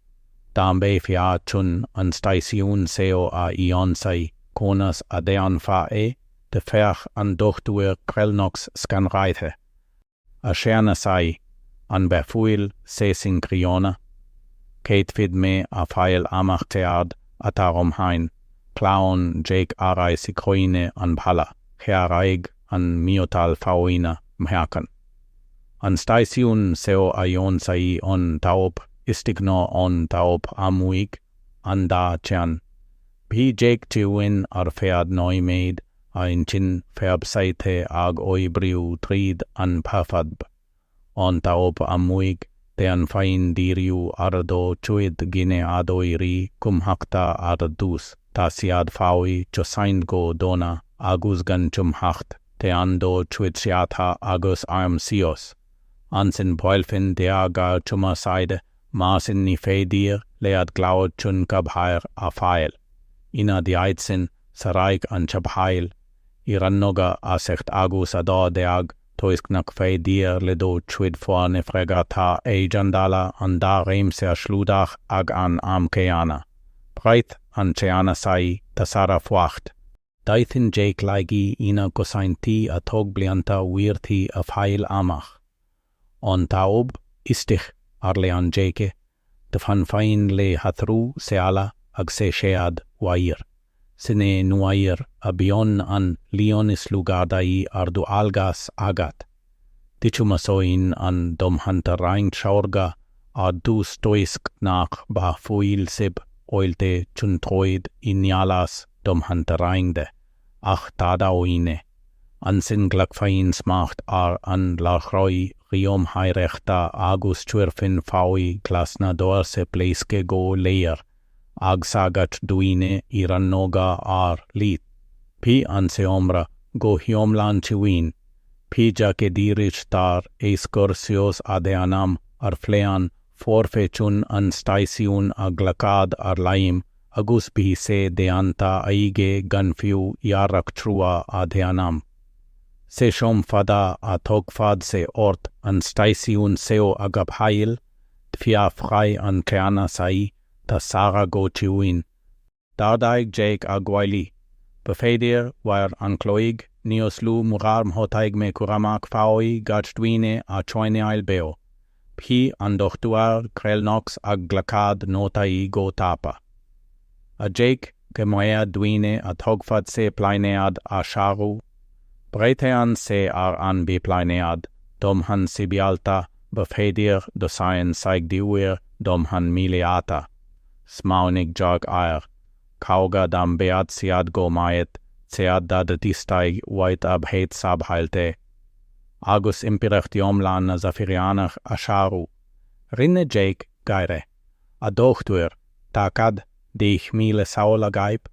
Dá mbeifeá chun an stáisiún seo a ionsaí, conas a dhéanfá é? D'fhéach an Dochtúir Grelnox scanraithe. A cheannasaí, an bhfuil sé sin críonna? Caithfidh mé a fháil amach céard atá romhainn. Glaonn Jake ar ais i gcoinne an bhalla, chearraigh an miotal faoina mheáchan. An staisiún seo a ionsaí ón taobh istigh nó ón taobh amuigh, an dá cheann. Bhí Jake ciúin ar feadh nóiméid, a intinn feabhsaithe ag oibriú tríd an bhfadhb. Ón taobh amuigh, déanfainn díriú ar do chuid gineadóirí cumhachta ar dtús, tá siad faoi chosaint go dona agus gan chumhacht, téann do chuid seatha agus airm síos. Ansin bhuailfinn dearg cumarsáide, mar sin ní féidir leat glao chun cabhair a fháil. Ina dhiaidh sin, sáraigh an tsabháil i rannóga 7 agus 12 toisc nach féidir le do chuid foirne freagartha éigeandála an dá réimse a chlúdach ag an am céanna. Braith an ceannasaí, tá Sara fuacht. D'aithin Jake laigí ina gcosaintí a thóg blianta uirthi a fháil amach. Ón taobh istigh, ar lean Jake, d'fhanfainn le hathrú seala ag 600 uair. Sin é nuair a bhíonn an líon is lú gardaí ar dualgas agat. Dhíchumasóinn an domhantarraingt shaorga ar dtús toisc nach bhfuil sibh oilte chun troid i nialas domhantarraingte, ach tada ó fhine. Ansin ghlacfainn smacht ar an láithreoir ríomhaireachta agus chuirfinn faoi ghlas na doirse pléasctha go léir, ag sagairt daoine i rannóga ar leith. Bhí an seomra go hiomlán ciúin. Bhí Jake díreach tar éis cur síos a dhéanamh ar phlean foirfe chun an stáisiún a ghlacadh ar léim agus bhí sé déanta aige gan fiú iarracht chrua a dhéanamh. Sé am fada a thógfadh sé ort an stáisiún seo a ghabháil, d'fhiafraigh an ceannasaí, tá Sara go ciúin. D'ardaigh Jake a ghuaillí. B'fhéidir, uair an chloig, níos lú murar mhothaigh mé cúramach faoi gach duine a choinneáil beo. Bhí an Dochtúir Krelnox ag glacadh nótaí go tapa. A Jake, cá mhéad duine a thógfadh sé pláinéad a shárú. Braitheann sé ar an bpláinéad, domhan sibhialta, b'fhéidir dosaen saighdiúir domhan míleata. Smaoinigh Jake air. 50 dá mbeadh siad go maith, 100 dá dteastaigh uait a bheith sábháilte. Agus impireacht iomlán na Zafiriánach a shárú. Rinne Jake gáire. A dhochtúir, tá cad, 10,000 samhail agaibh?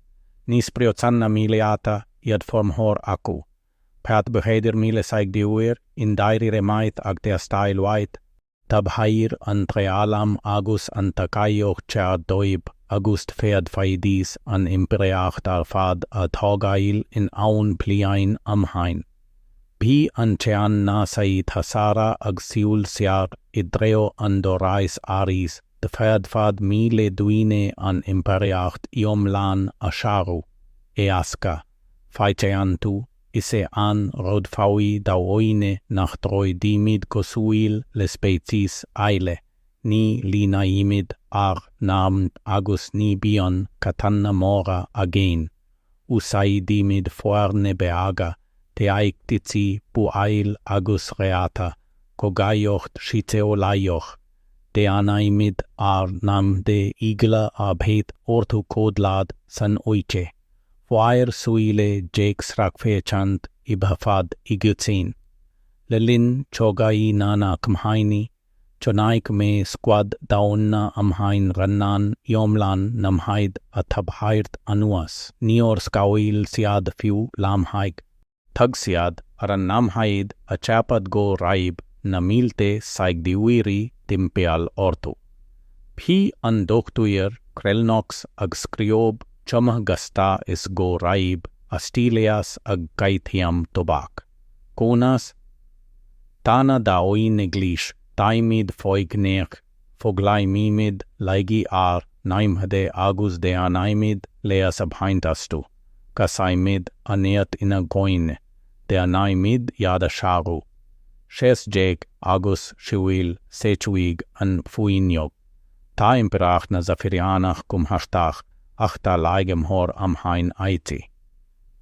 Ní spriocanna míleata iad formhór acu. Peat b'fhéidir 1,000 saighdiúir, i ndáiríre maith ag teastáil uait. Tabhair an trealamh agus an tacaíocht cheart dóibh agus d'fhéadfaidís an impireacht ar fad a thógáil in aon bhliain amháin. Bhí an ceannasaí Thasara ag siúl siar i dtreo an dorais arís d'fhéadfadh 1,000 duine an impireacht iomlán a shárú. Éasca. Feiceann tú, is é an rud faoi dhaoine nach dtroidimid cosúil le speicis eile, ní líonaimid ár n-airm agus ní bhíonn cathanna móra againn. Úsáidimid foirne beaga, teaicticí buail agus reatha, cogaíocht shíceolaíoch. Déanaimid ár naimhde eagla a bheith orthu codlad san oíche. Fuair súile Jake sracfhéachaint i bhfad i gcoitinne. Le linn chogaí na n-acmhainní, chonaic mé scuad daonna amháin rannán iomlán namhaid a thabhairt anuas. Níor scaoil siad fiú lamhaigh. Thug siad ar an namhaid a cheapadh go raibh na mílte saighdiúirí timpeall orthu. Bhí an Dochtúir Krelnox ag scríobh chomh gasta is go raibh a stíleas ag caitheamh tobac. Conas? Tá na daoine glis, táimid foighneach, foghlaimímid laigí ár naimhde agus déanaimid leas a bhaint astu. Casaimid a neart ina gcoinne. Déanaimid iad a shárú. Sheas Jake agus shiúil sé chuig an bhfuinneog. Tá impireacht na Zafiriánach cumhachtach ach tá laige mhór amháin aici.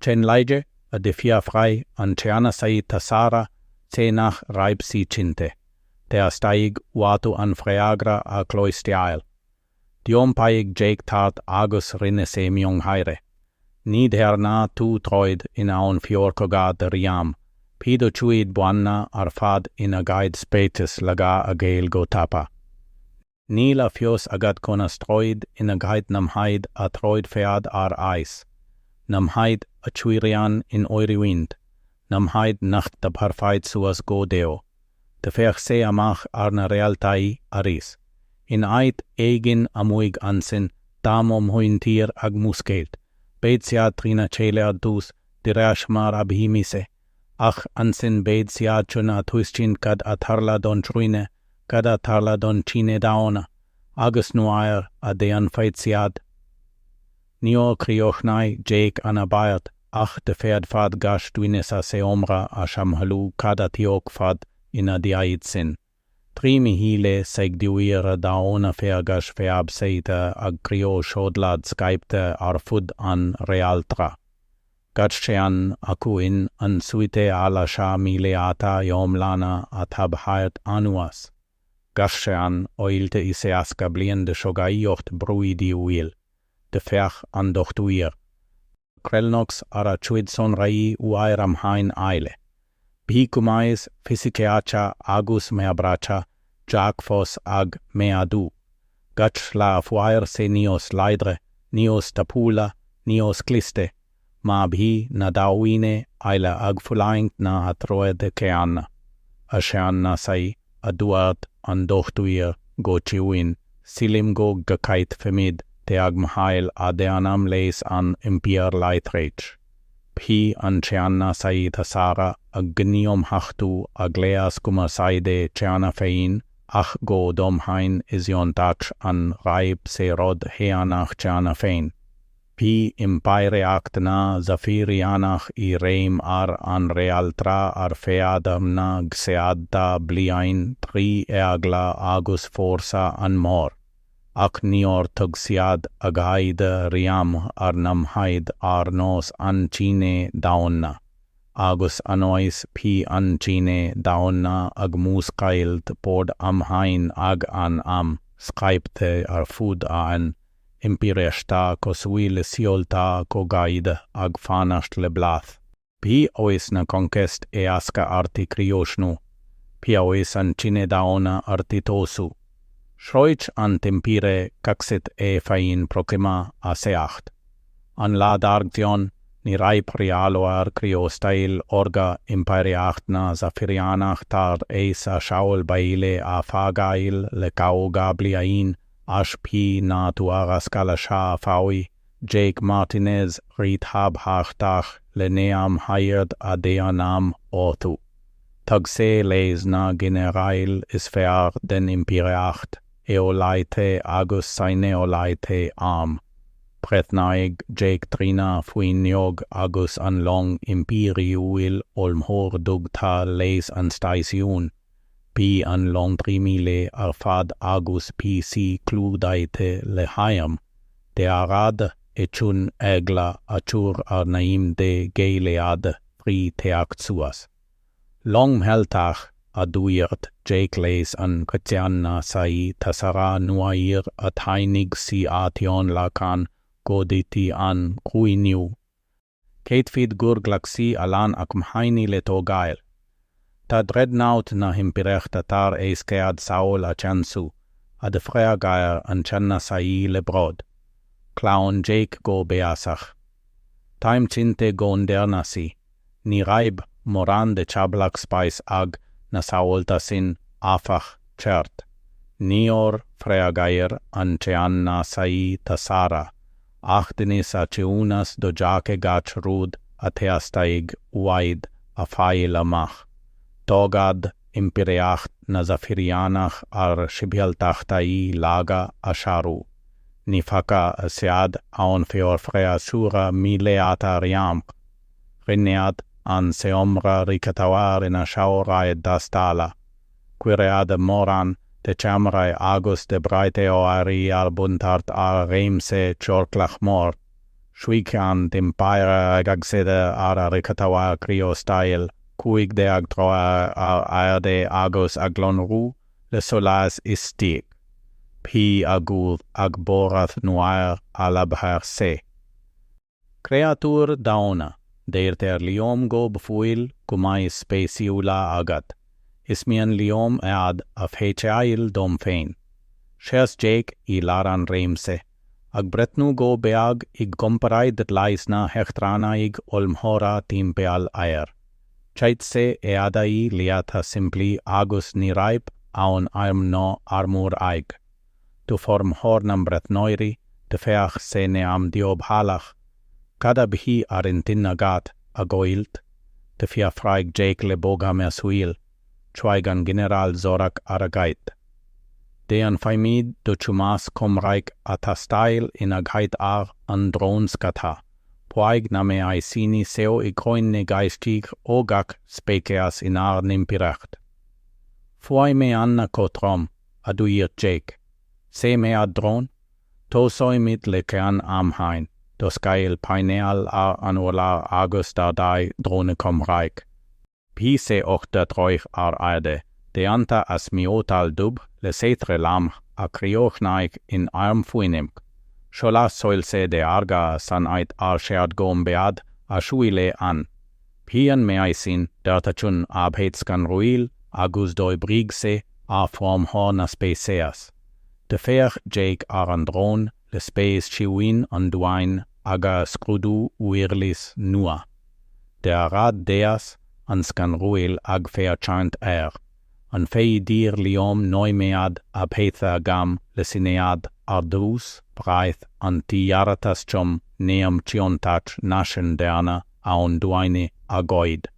Cén laige? a d'fhiafraigh an ceannasaí Thasara cé nach raibh sí cinnte. Theastaigh uathu an freagra a chloisteáil. D'iompaigh Jake thart agus rinne sé miongháire. Ní dhearna tú troid in aon fíorchogadh riamh, bhí do chuid buanna ar fad ina gcuid speiceas laga a ghéill go tapa. Níl a fhios agat conas troid in aghaidh namhaid a throidfeadh ar ais, namhaid a chuireann in oiriúint, namhaid nach dtabharfaidh suas go deo. D'fhéach sé amach ar na réaltaí arís. In áit éigin amuigh ansin, tá mo mhuintir ag múscailt. Beidh siad trína chéile ar dtús, de réir mar a bhí mise. Ach ansin beidh siad chun a thuiscint cad a tharla don chruinne, cad a tharla don chine daonna, agus nuair a dhéanfaidh siad. Níor chríochnaigh Jake an abairt ach d'fhéadfadh gach duine sa seomra a shamhlú cad a thiocfadh ina dhiaidh sin. 3,000 saighdiúir daonna feargais feabhsaithe ag criochodlad scaipthe ar fud an réaltra. Gach ceann acu in ann suiteáil 6 míleata iomlána a thabhairt anuas. Gach ceann oilte i 60 bliain de chogaíocht brúidiúil. D'fhéach an dochtúir. Krelnox ar a chuid sonraí uair amháin eile. Bhí cumais fisiceacha agus meabhracha Jake fós ag méadú. Gach lá fuair sé níos láidre, níos tapúla, níos cliste, má bhí na daoine eile ag fulaingt na hathruithe céanna. A sheannasaí, a dúirt an dochtúir go ciúin, sílim go gcaithfimid teagmháil a dhéanamh leis an Impire láithreach. Bhí an tseannasaí Thasara ag gníomhachtú a gléas cumarsáide cheana féin ach go domhain is iontach an raibh sé rud héanach cheana féin. Bhí Impireacht na Zafirianach i réim ar an réaltra ar feadh na gcéadta bliain trí eagla agus fórsa an-mhór, ach níor thug siad aghaidh riamh ar namhaid ar nós an chine daonna, agus anois bhí an cine daonna ag múscailt port amháin ag an am, scaipthe ar fud an impireachta cosúil le síolta cogaidh ag fanacht le bláth. Bhí aois na Conquest éasca uirthi críochnú. Bhí aois an chine daonna uirthi tosú. Shroich an tImpire Caxit é féin Proxima 7. An lá dár gcionn, ní raibh rialóir criostail órga Impireacht na Zafirianach tar éis a shaol baile a fhágáil le 50 bliain ach bhí na tuarascálacha faoi Jake Martinez ríthábhachtach le neamhaird a dhéanamh orthu. Thug sé leis na ginearáil is fearr den Impireacht, eolaithe agus saineolaithe arm. Bhreathnaigh Jake trína fuinneog agus an long impiriúil ollmhór dugtha leis an stáisiún. Bhí an long 3 míle ar fad agus bhí sí clúdaithe le hairm. Deartha chun eagla a chur ar naimhde géilleadh trí theacht suas. Long mhealltach, a dúirt Jake leis an gceannasaí Thasara nuair a tháinig sí á thionlacan go dtí an cruinniú. Caithfidh gur ghlac sí a lán acmhainní le tógáil. Tá dreadnought na himpireachta tar éis 100 saol a cheansú, a d'fhreagair an ceannasaí le bród. Clann Jake go béasach. Táim cinnte go ndearna sí. Ní raibh mórán de chabhlach spáis ag na saolta sin, áfach, ceart. Níor fhreagair an ceannasaí Thasara, ach d'inis a ciúnas do Jake gach rud a theastaigh uaidh a fháil amach. Tógadh Impireacht na Zafirianach ar shibhialtachtaí laga a shárú. Ní fhaca siad aon fíorfhreasúra míleata riamh. Rinneadh an seomra rítchathaoir ina shaoráid tástála. Cuireadh mórán de cheamaraí agus de bhraiteoirí ar bun thart ar réimse ciorclach mór. Shuigh an tImpire Gagside ar a ríchathaoir criostail, 15 troigh ar airde agus ag lonrú. Le solas istigh. Bhí a guth ag borradh nuair a labhair sé. Créatúr daonna, deirtear liom go bhfuil cumaí spéisiúla agat. Is mian liom iad a fheiceáil dom féin. Sheas Jake i lár an réimse, ag breathnú go beag i gcomparáid leis na heachtrannaigh ollmhóra timpeall air. Chaith sé éadaí liatha simplí agus ní raibh aon airm ná armúr aige. Do formhór na mbreathnóirí, d'fhéach sé neamhdhíobhálach. Cad a bhí ar intinn agat a ghoilt? D'fhiafraigh Jake le bogadh measúil. Chuaigh an Ginearál Zorak ar aghaidh. Déanfaimid do chumas comhraic a thástáil ina gheit ar an drón scata. Faigh na meaisíní seo i gcoinne gaiscígh ó gach speiceas inár n-impireacht. Fuaimeanna cothrom, a dúirt Jake. Seimhead drón? Tosóimid le ceann amháin, d'oscail painéal ar an urlár agus d'ardaigh drone comhraic. Bhí sé 8 dtroigh ar airde, déanta as miotal dubh le saothra lamh a chríochnaigh in arm fuinnimh. Sholas soilse dearga san áit ar cheart go mbeadh a shúile ann. Bhí an meaisín deartha chun a bheith scanrúil agus d'oibrigh sé ar formhór na speiceas. D'fhéach Jake ar an drón le spéis chiúin an duine ag scrúdú uirlis nua. Dearadh deas an-scanrúil ag féachaint air. An féidir liom nóiméad a bheith agam le síneadh ar dtús braith an t-iarratas chom neamhchiontach nach ndearna aon duine a ghoid.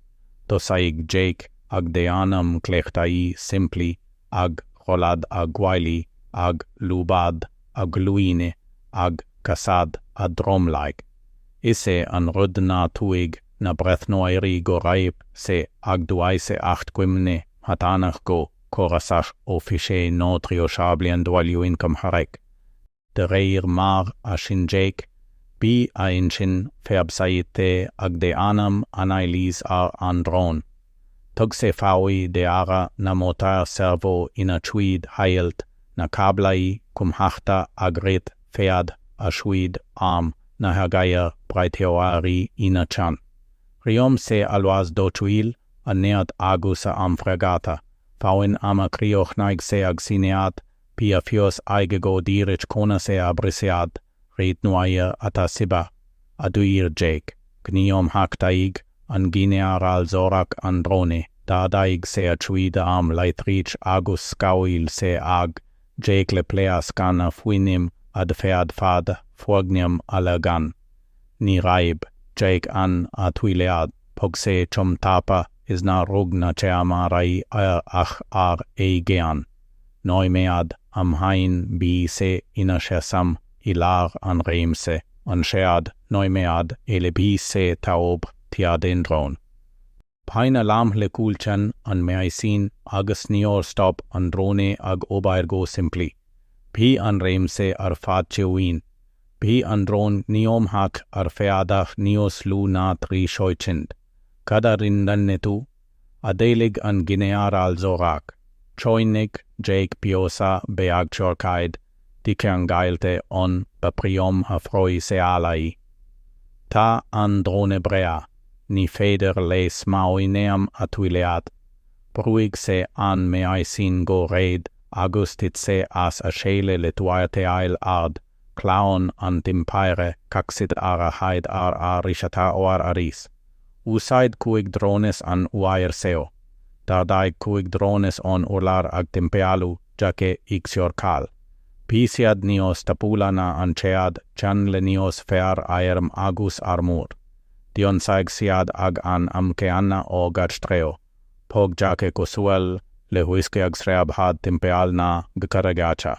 Thosaigh Jake ag déanamh cleachtaí simplí ag rolladh a ghuaillí, ag lúbadh a ghlúine, ag casadh a dhromlaigh. Is é an rud nár thuig na breathnóirí go raibh sé ag dúiseacht cuimhne matanach go córasach ó 20 nó 30 bliain d'oiliúint comhraic. De réir mar a shín Jake, bhí a intinn feabhsaithe ag déanamh anailís ar an drón. Thug sé faoi deara na mótair servo ina chuid ailt, na cáblaí cumhachta ag rith feadh a chuid arm, na hagair braiteoirí ina cheann. Chrom sé a luas dóchúil, a neart agus a am freagartha. Faoin am a chríochnaigh sé ag síneadh, bhí a fhios aige go díreach conas é a bhriseadh, Réad nuair atá sibh, a dúirt Jake. Ghníomhachtaigh an Ginearál Zorak an drone, d'ardaigh sé a chuid arm leictreach agus scaoil sé ag Jake le pléascanna fuinnimh a d'fhéadfadh foirgneamh a leagan. Ní raibh Jake ann a thuilleadh, bhog sé chomh tapa is nár rug na ceamaraí air ach ar éigean. Nóiméad amháin bhí sé ina sheasamh i lár an réimse, an chéad nóiméad eile bhí sé taobh thiar den drón. Bhain a lámh le cúlcheann an mheaisín agus níor stop an drone ag obair go simplí. Bhí an réimse ar fad ciúin. Bhí an drón gníomhach ar feadh níos lú ná 3 shoicind. Cad a rinne tú? a d'éiligh an Ginearál Zorak. Choinnigh Jake píosa beag ciorcaid dícheangailte ann ba phríomh-phróiseálaí. Tá an drone breá, ní féidir leis smaoineamh a thuilleadh. Bhrúigh sé an meaisín go réidh agus thit sé as a chéile le tuairteáil ard, Clann an tImpire caxit ar a haghaidh ar a riseataoir arís. Úsáid 5 drones an uair seo. D'ardaigh 5 drones ón urlár ag timpeallú Jake i gciorcal. Bhí siad níos tapúla ná an chéad cheann le níos fearr airm agus armúr. D'ionsaigh siad ag an am céanna ó gach treo. Bhog Jake cosúil le huisce ag sreabhadh timpeall na gcarraigeacha.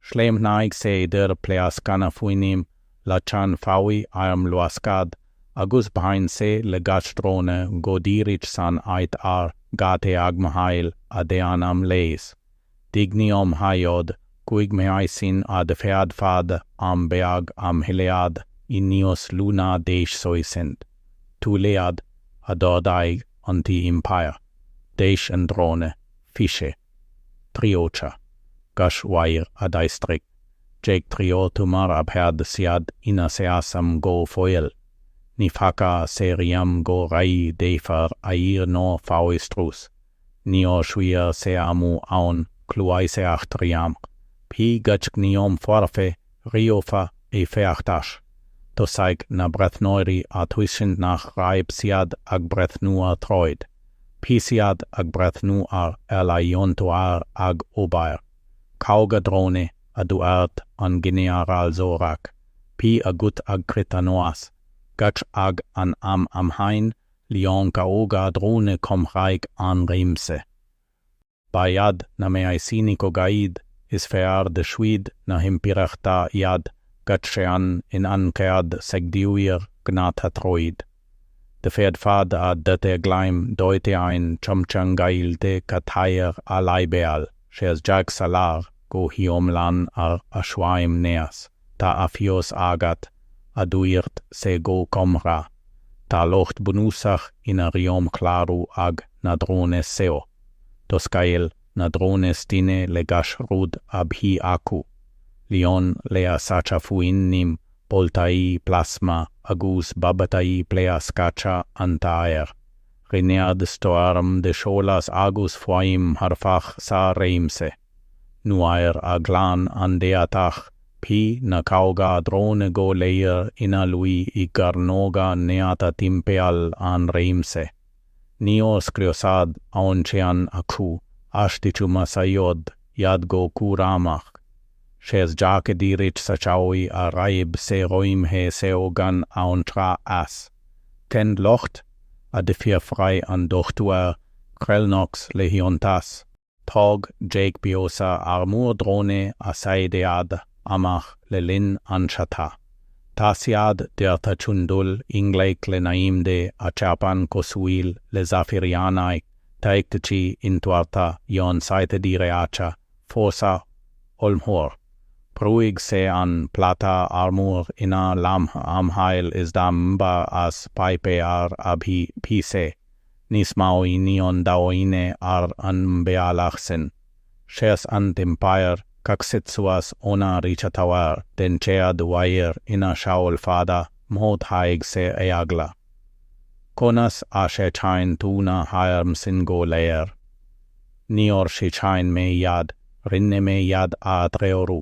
Shleamhnaigh sé idir pléascanna fuinnimh, lachain faoi armluascadh, agus bhain sé le gach drone go díreach san áit ar gá teagmháil a dhéanamh leis. D'ghníomhaíodh 5 mheaisín a d'fhéadfadh am beag a mhilleadh i níos lú ná 10 soicind. Tuilleadh, a d'ordaigh an tImpire. D'éist an drone. 20. 30 gach uair a d'aistrigh Jake treo mar a bheadh siad ina seasamh go fóill. Ní fhaca sé riamh go raibh deifir air nó faoi strus. Níor chuir sé amú ann gluaiseacht riamh. Bhí gach gníomh foirfe, ríofa, éifeachtach. Thosaigh na breathnóirí a thuiscint nach raibh siad ag breathnú ar troid. Bhí siad ag breathnú ar ealaíontóir ag obair. 50 drone, a dúirt an Ginearál Zorak. Bhí a ghuth ag crith anuas. Gach ag an am amháin, líon 50 drone comhraic an réimse. Ba iad na meaisíní cogaidh is fearr de chuid na hImpireachta iad gach ceann in ann 100 saighdiúir gnátha troid. D'fhéadfadh a dteaglaim dóiteáin chomhcheangailte cathair a leibhéal, sheas Jack sa lár go hiomlán ar a shuaimhneas. Tá a fhios agat, a dúirt sé go cumhra. Tá locht bunúsach ina ríomchlárú ag na drones seo. D'oscail na drones tine le gach rud a bhí acu. Líon léasacha fuinnimh, boltaí plasma agus babhtaí pléascacha an t-aer. Rinneadh stoirm de sholas agus fuaim mharfach sa réimse. Nuair a ghlan an deatach, bhí na 50 drone go léir ina luí i gcearnóga néata timpeall an réimse. Níor scriosadh aon cheann acu, ach díchumasaíodh iad go cúramach. Sheas Jake díreach sa chaoi a raibh sé roimhe seo gan aon trath as. Cén locht? a d'fhiafraigh an Dochtúir Krelnox le hiontas. Thóg Jake píosa armúr drone a saighdeadh amach le linn an chatha. Tá siad deartha chun dul i ngleic le naimhde a cheapann cosúil le Zafirianaigh, teaicticí intuartha ionsaithe díreacha, fórsa ollmhór. Bhrúigh sé an pláta armúir ina lámh amhail is dá mba as páipéar a bhí sé. Níos mó oinniún daoine ar an mbealach sin. Sheas an tImpire Caxit suas óna ríchathaoir den chéad uair ina shaol fada, mhothaigh sé eagla. Conas a sheachain tú na hairm sin go léir? Níor sheachain mé iad, rinne mé iad a atreorú.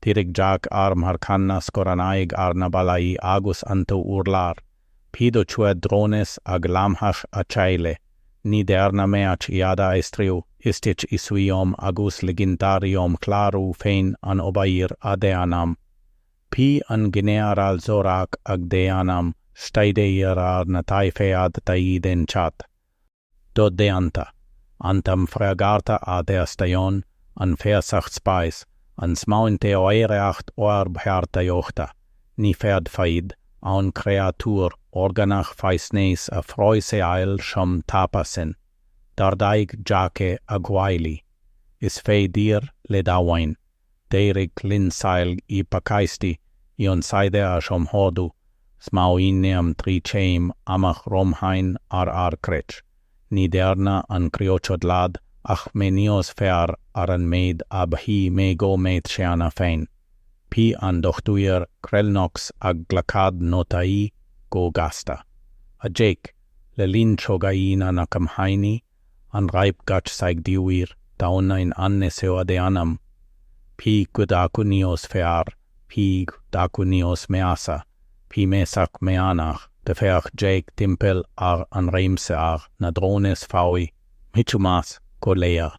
Dhírigh Jack ar mharcanna scornáigh ar na ballaí agus an t-urlár. Bhí do chuid drones ag lámhach a chéile. Ní dhearna mé ach iad a aistriú isteach i suíomh agus ligint dá ríomchlárú féin an obair a dhéanamh. Bhí an Ginearál Zorak ag déanamh staidéir ar na taifeadtaí den chat. Dodhéanta. An t-am freagartha a theastaíonn, an feasacht spáis, an smaointeoireacht oirbheartaíochta, ní féadfaidh aon créatúr orgánach faisnéis a phróiseáil chomh tapa sin. D'ardaigh Jake a ghuaillí. Is féidir le damhain. D'éirigh linn sail i bpacáistí ionsaithe a chomhordú, smaoiním trí chéim amach romhainn ar ár gcreach. Ní dhearna an criochodlad ach mé níos fearr ar an méid a bhí mé go maith cheana féin. Bhí an Dochtúir Krelnox ag glacadh nótaí go gasta. A Jake, le linn chogaí na campáine, an raibh gach saighdiúir daonna in ann é seo a dhéanamh. Bhí cuid acu níos fearr, bhí cuid acu níos measa, bhí mé sách meánach, d'fhéach Jake timpeall ar an réimse ar na drones faoi mhíchumas go léir.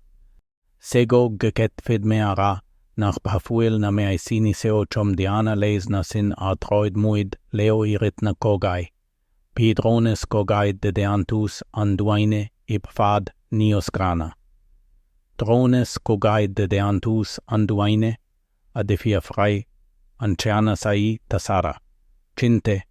Cé go gcaithfidh mé a rá nach bhfuil na meaisíní seo chomh diana leis na cinn ar throid muid leo i rith na cogaidh. Bhí drones cogaidh de dhéantús an duine i bhfad níos gránna. Drones cogaidh de dhéantús an duine? a d'fhiafraigh an ceannasaí Tasara. Cinnte,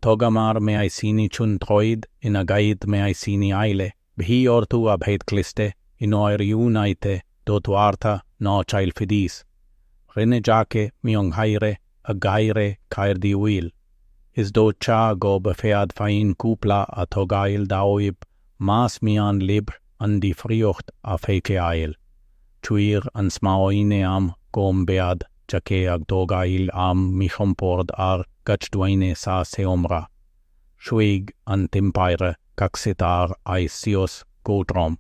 thógamar meaisíní chun troid in aghaidh meaisíní eile, bhí orthu a bheith cliste, inoiriúnaithe dothuartha nó chaillfidís. Rinne Jake miongháire, a gháire cairdiúil. Is dócha go bhféadfainn cúpla a thógáil daoibh más mian libh an difríocht a fheiceáil. Tuir an smaoine am go mbead Jake ag tógáil am míchompord ar gach duine sa seomra. Shuigh an tImpire Caxit ar aghaidh síos go trom,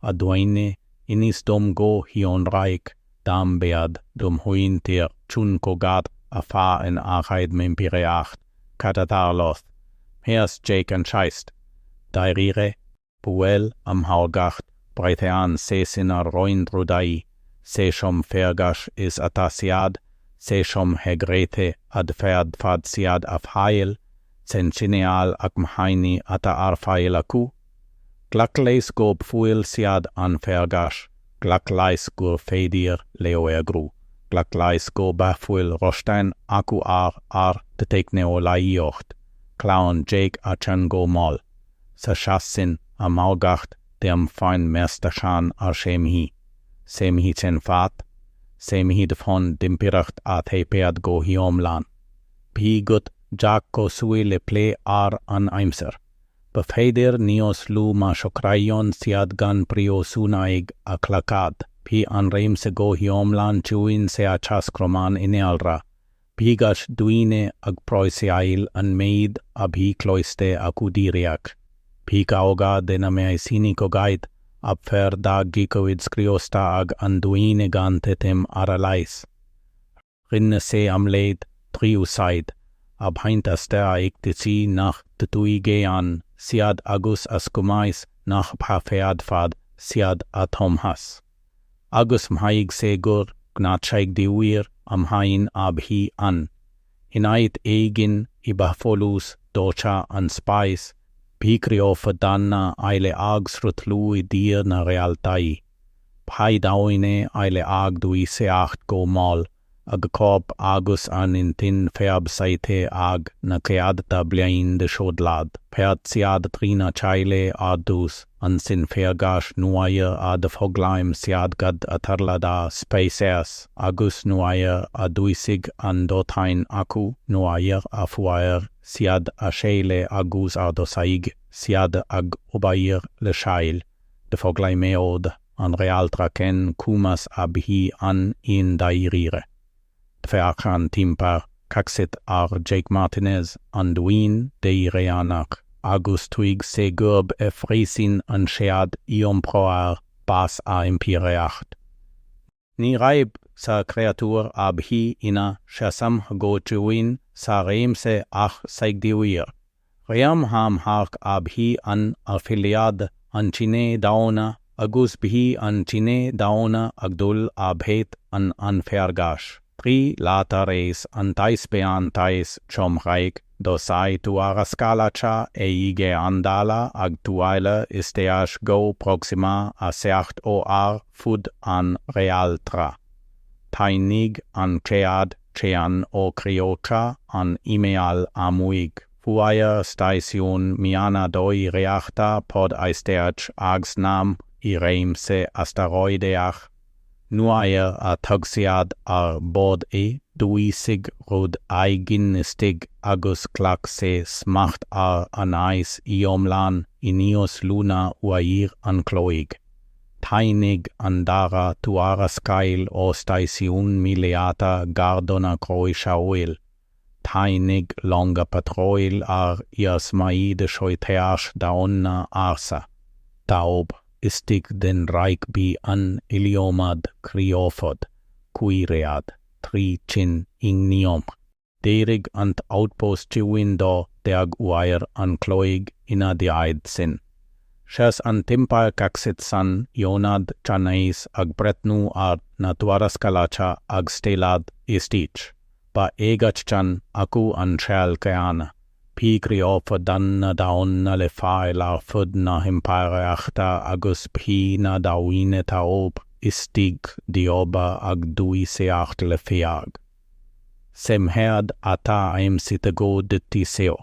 a dhuine, inis dom go hionraic dá mbead do mhuintir chun cogadh a fha in aghaidh m'impireacht, cad a tharlódh? Mheas Jake an cheist. Dáiríre? Bhuel, a mhaorgacht, braitheann sé sin ar roinnt rudaí, cé chomh feargach is atá siad, cé chomh heagraithe a d'fhéadfadh siad a fháil, cén cineál acmhainní atá ar fáil acu. Glac leis go bhfuil siad an-fheargach, glac leis gur féidir leo eagrú, glac leis go bhfuil rochtain acu ar ar teicneolaíocht, Claon Jake a cheann go mall. Sa chás sin, a mhaorgacht, déanfainn meastachán ar sé mhí. Sé mhí cén fáth? Sé mhí d'fhonn d'impireacht a thaifead go hiomlán. Bhí guth Jake cosúil le plé ar an aimsir. B'fhéidir níos lú má shocraíonn siad gan príosúnaigh a ghlacadh. Bhí an réimse go hiomlán ciúin seachas cromán innealra. Bhí gach duine ag próiseáil an méid a bhí cloiste acu díreach. Bhí 50 de na meaisíní cogaidh ab fhearr dá gcuid scriosta ag an duine gan titim ar a leigheas. Rinne sé aimléad trí úsáid a bhaint as teaicticí nach dtuigeann siad agus as cumais nach bhféadfadh siad a thomhas. Agus mhaígh sé gur gnáthshaighdiúir amháin a bhí ann. In áit éigin i bhfolús dorcha an spáis, bhí crióphodanna eile ag sruthlú i dtír na réaltaí. Bhí daoine eile ag dúiseacht go mall, a gcorp agus a n-intinn feabhsaithe ag na céadta bliain de chodladh. Bheir siad trína chéile ar dtús, ansin feargach nuair a d'fhoghlaim siad cad a tharla dá speiceas, agus nuair a dhúisigh an dóthain acu, nuair a fuair siad a chéile agus ar thosaigh siad ag obair le chéile, d'fhoghlaimeodh an réaltra cén cumas a bhí ann i ndáiríre. D'fhéach an tImpire Caxit ar Jake Martinez, an duine deireanach, agus thuig sé gurb é freisin an chéad iompróir bas a impireacht. Ní raibh sa chréatúr a bhí ina sheasamh go ciúin sa réimse ach saighdiúir. Réamhamharc a bhí ann ar philleadh an chine daonna agus bhí an cine daonna ag dul a bheith an-fheargach. Trí lá tar éis an taispeántais chomhraic, thosaigh tuarascálacha éigeandála ag tuileadh isteach go Proxima a 7 ó ar fud an réaltra. Tháinig an chéad cheann ó chríocha an Imeall Amuigh. Fuair stáisiún mianadóireachta pod isteach ag snaidhm i réimse astaróideach. Nuair a thug siad ar bord é, dhúisigh rud éigin istigh agus ghlac sé smacht ar an áis iomlán i níos lú ná uair an chloig. Tháinig an dara tuarascáil ó stáisiún míleata gar do na Croíshamhail. Tháinig longa patróil ar iarsmaí de shoitheach daonna ársa. Taobh istigh den raic bhí an iliomad crióphod, cuireadh trí cinn i ngníomh. D'éirigh an t-outpost ciúin 12 uair an chloig ina dhiaidh sin. Sheas an tImpire Caxit san ionad ceannais ag breathnú ar na tuarascálacha ag stealladh isteach. Ba é gach ceann acu an scéal céanna. Bhí crióphodanna daonna le fáil ar fud na himpireachta agus bhí na daoine taobh istigh díobh ag dúiseacht le fearg. Cén atá aimsithe go dtí seo?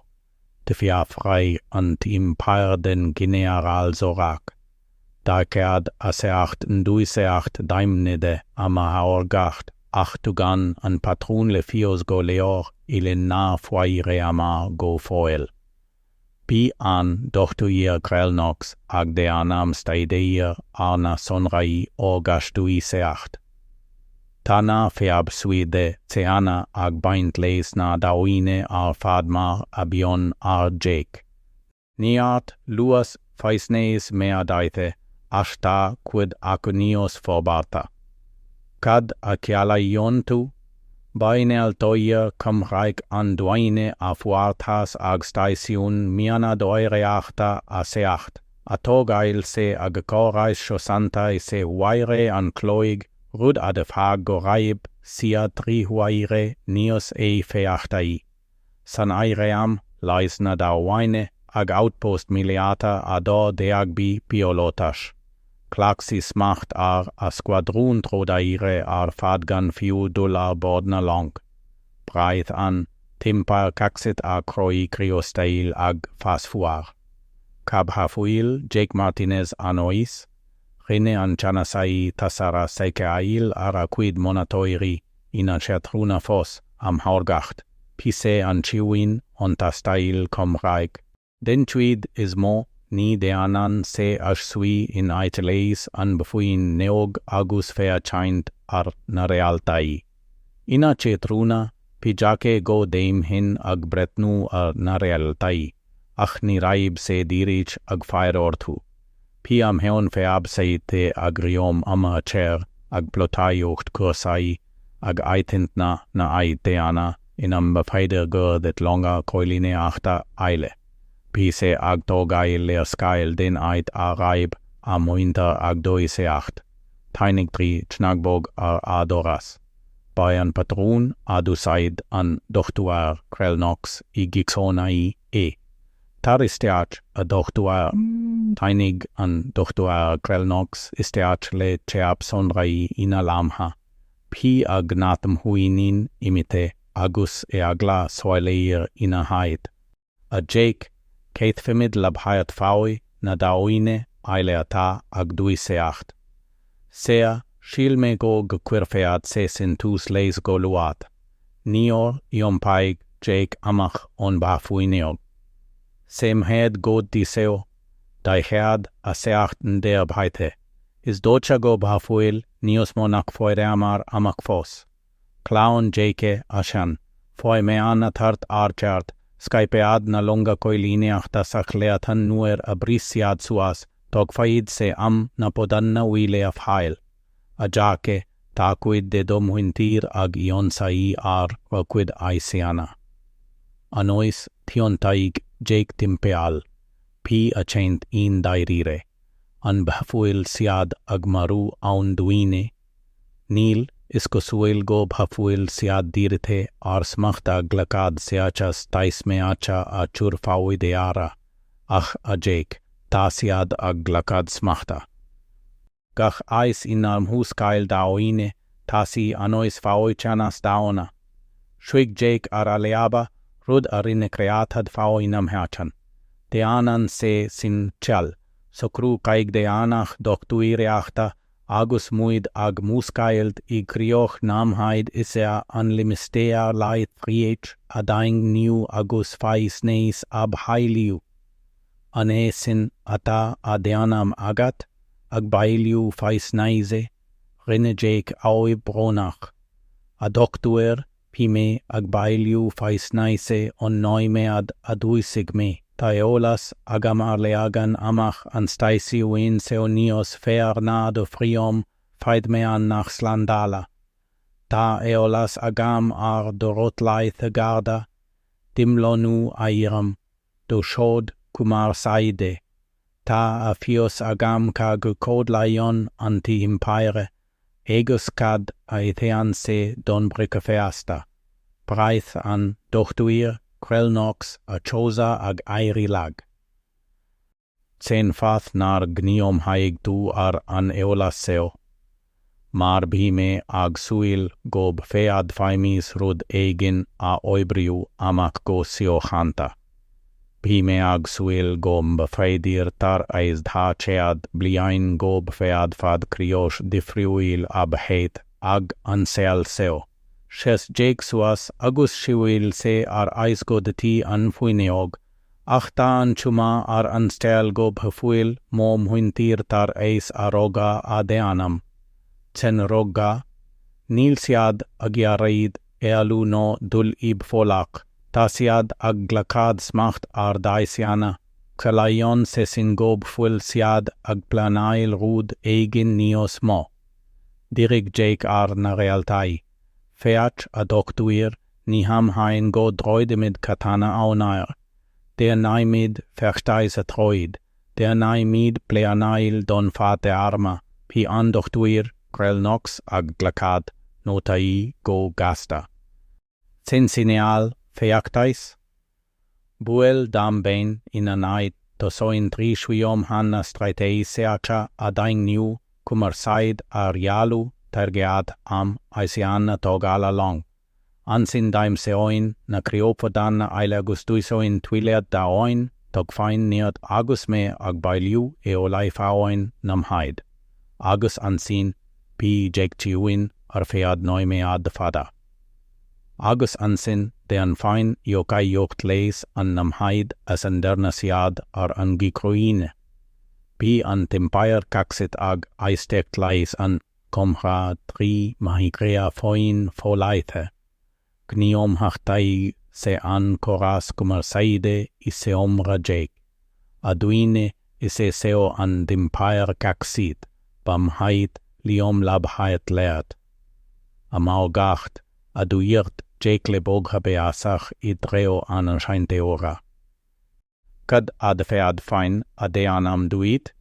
D'fhiafraigh an tImpire den Ghinearál Zorak. 47 ndúiseacht deimhnithe a mhaorgacht ach tugann an patrún le fios go leor eile nár fuaireamar go fóill. Bhi an Dochtúir Krellnox ag déanamh staidéir ar na sonraí ó gach dúiseacht. Tá na feabhsuithe céanna ag baint leis na daoine ar fad mar a bhíonn ar Jake. Neart luas faisnéis méadaithe ach tá cuid acu níos forbartha. Cad a chiallaíonn tú? Ba innealtóir comhraic an duine a fuarthas ag stáisiún mianadóireachta 7, atógáil sé a gcórais chosanta 6 huaire an chloig, rud a d'fhág go raibh siad 3 huaire níos éifeachtaí. San éirí-am, leis na daoine ag Outpost Míleata 12B píolótais. Ghlac sí smacht ar a scuadrún trodaire ar fad gan fiú dul ar bord na long. Braith an tImpire Caxit a chroí criostail ag fás fuar. Cá bhfuil Jake Martinez anois? Rinne an ceannasaí Tasara seiceáil ar a cuid monatóirí ina cheathrúna fós am thórgacht, bhí sé an-chiúin ón taisteal comhraic. Den chuid is mó, ní dhéanann sé ach suí in aice leis an bhfuinneog agus féachaint ar na réaltaí. Ina cheathrúna, bhí Jake go deimhin ag breathnú ar na réaltaí, ach ní raibh sé díreach ag faire orthu. Bhí a mheon feabhsaithe ag greim ama a chur, ag plotáíocht cúrsaí, ag aithint na n-áiteanna ina mb'fhéidir gur thit longa coilíneachta eile. Bhí sé ag tógáil léarscáil den áit a raibh a mhuintir ag dúiseacht. Tháinig trí chnagbog ar a doras. Ba é an patrún a d'úsáid an Dochtúir Krellnox i gcónaí é. Tar isteach, a Dhochtúir. Tháinig an Dochtúir Krellnox isteach le téap sonraí ina lámha. Bhí a ghnáthmhuinín imithe agus eagla soiléir ina háit. A Jake, caithfimid labhairt faoi na daoine eile atá ag dúiseacht. Sea, shíl mé go gcuirfeadh sé sin tús leis go luath. Níor iompaigh Jake amach ón bhfuinneog. Sé mhéad go dtí seo, 47 ndearbhaithe. Is dócha go bhfuil níos mó nach bhfuaireamar amach fós. Clann Jake eisean, faoi mheán thart airgead, scaipeadh na longa coilíneachta sa chleatán nuair a bhris siad suas, tógfaidh sé am na podanna uile a fháil. A Jake, tá cuid de do mhuintir ag ionsaí ár gcuid áiseanna. Anois thiontaigh Jake timpeall. Bhí a chaint i ndáiríre. An bhfuil siad ag marú ár ndaoine? Níl, is cosúil go bhfuil siad dírithe ar smacht a ghlacadh seachas taismeacha a chur faoi deara, ach a Jake, tá siad ag glacadh smachta. Gach áis inar mhúscail daoine, tá sí anois faoi cheannas daonna. Shuigh Jake ar a leaba, rud a rinne creathadh faoina mheáchan. Déanann sé sin ciall, socrú caighdeánach dochtúireachta agus muid ag múscailt i gcríoch namhaid is ea an limistéar láithreach a dhaingniú agus faisnéis a bhailiú. An é sin atá á dhéanamh agat, ag bailiú faisnéise? Rinne Jake aghaidh bhrónach. A dhochtúir, Bhí mé ag bailiú faisnéise ón nóiméad a dhúisigh mé. Tá eolas agam ar leagan amach an stáisiúin seo níos fearr ná do phríomhfheidhmeannach slándála. Tá eolas agam ar do rothlaithe garda, d'imlonnú airm, do chód cumarsáide. Tá a fhios agam cá gcodlaíonn an tImpire agus cad a itheann sé don bhricfeasta. Bhraith an Dochtúir Krellnox a chosa ag éirí lag. Cén fáth nár ghníomhaigh tú ar an eolas seo? Mar bhí mé ag súil go bhféadfaimis rud éigin a oibriú amach go síochánta. Bhí mé ag súil go mb'fhéidir tar éis 200 bliain go bhféadfad críoch difriúil a bheith ag an saol seo. Sheas Jake suas agus shiúil sé ar ais go dtí an bhfuinneog. Ach tá an chuma ar an scéal go bhfuil mo mhuintir tar éis a rogha a dhéanamh. Cén rogha? Níl siad ag iarraidh éalú nó dul i bhfolach, tá siad ag glacadh smacht ar deiseanna. Ciallaíonn sé sin go bhfuil siad ag pleanáil rud éigin níos mó. Dhírigh Jake ar na réaltaí. Féach, a dhochtúir, ní hamháin go dtroidimid cathanna aonair. Déanaimid feachtais a throid. Déanaimid pleanáil don fadtéarma. Bhí an Dochtúir Grelnox ag glacadh nótaí go gasta. Cén cineál feachtais? Buail dam féin ina n-áit tosóinn trí shuíomhanna straitéiseacha a dhaingniú, cumarsáid a rialú, táirgeadh am, áiseanna tógála long. Ansin d'aimseoinn na crióphodanna eile agus d'úsáidfinn tuilleadh domhain, thógfainn neart agus mé ag bailiú eolais faoin namhaid. Agus ansin, bhí Jake ciúin ar feadh nóiméad fada. Agus ansin déanfainn íocaíocht leis an namhaid as a ndearna siad ar an gcruinne. Bhí an tImpire Caxit ag éisteacht leis an gcomhrá trí mhicreafóin folaithe. Ghníomhachtaigh sé an córas cumarsáide i seomra Jake. A dhuine, is é seo an tImpire Caxit, ba mhaith liom labhairt leat. A mhaorgacht, a dúirt Jake le bogadh béasach i dtreo an chainteora. Cad a d'fhéadfainn a dhéanamh duit?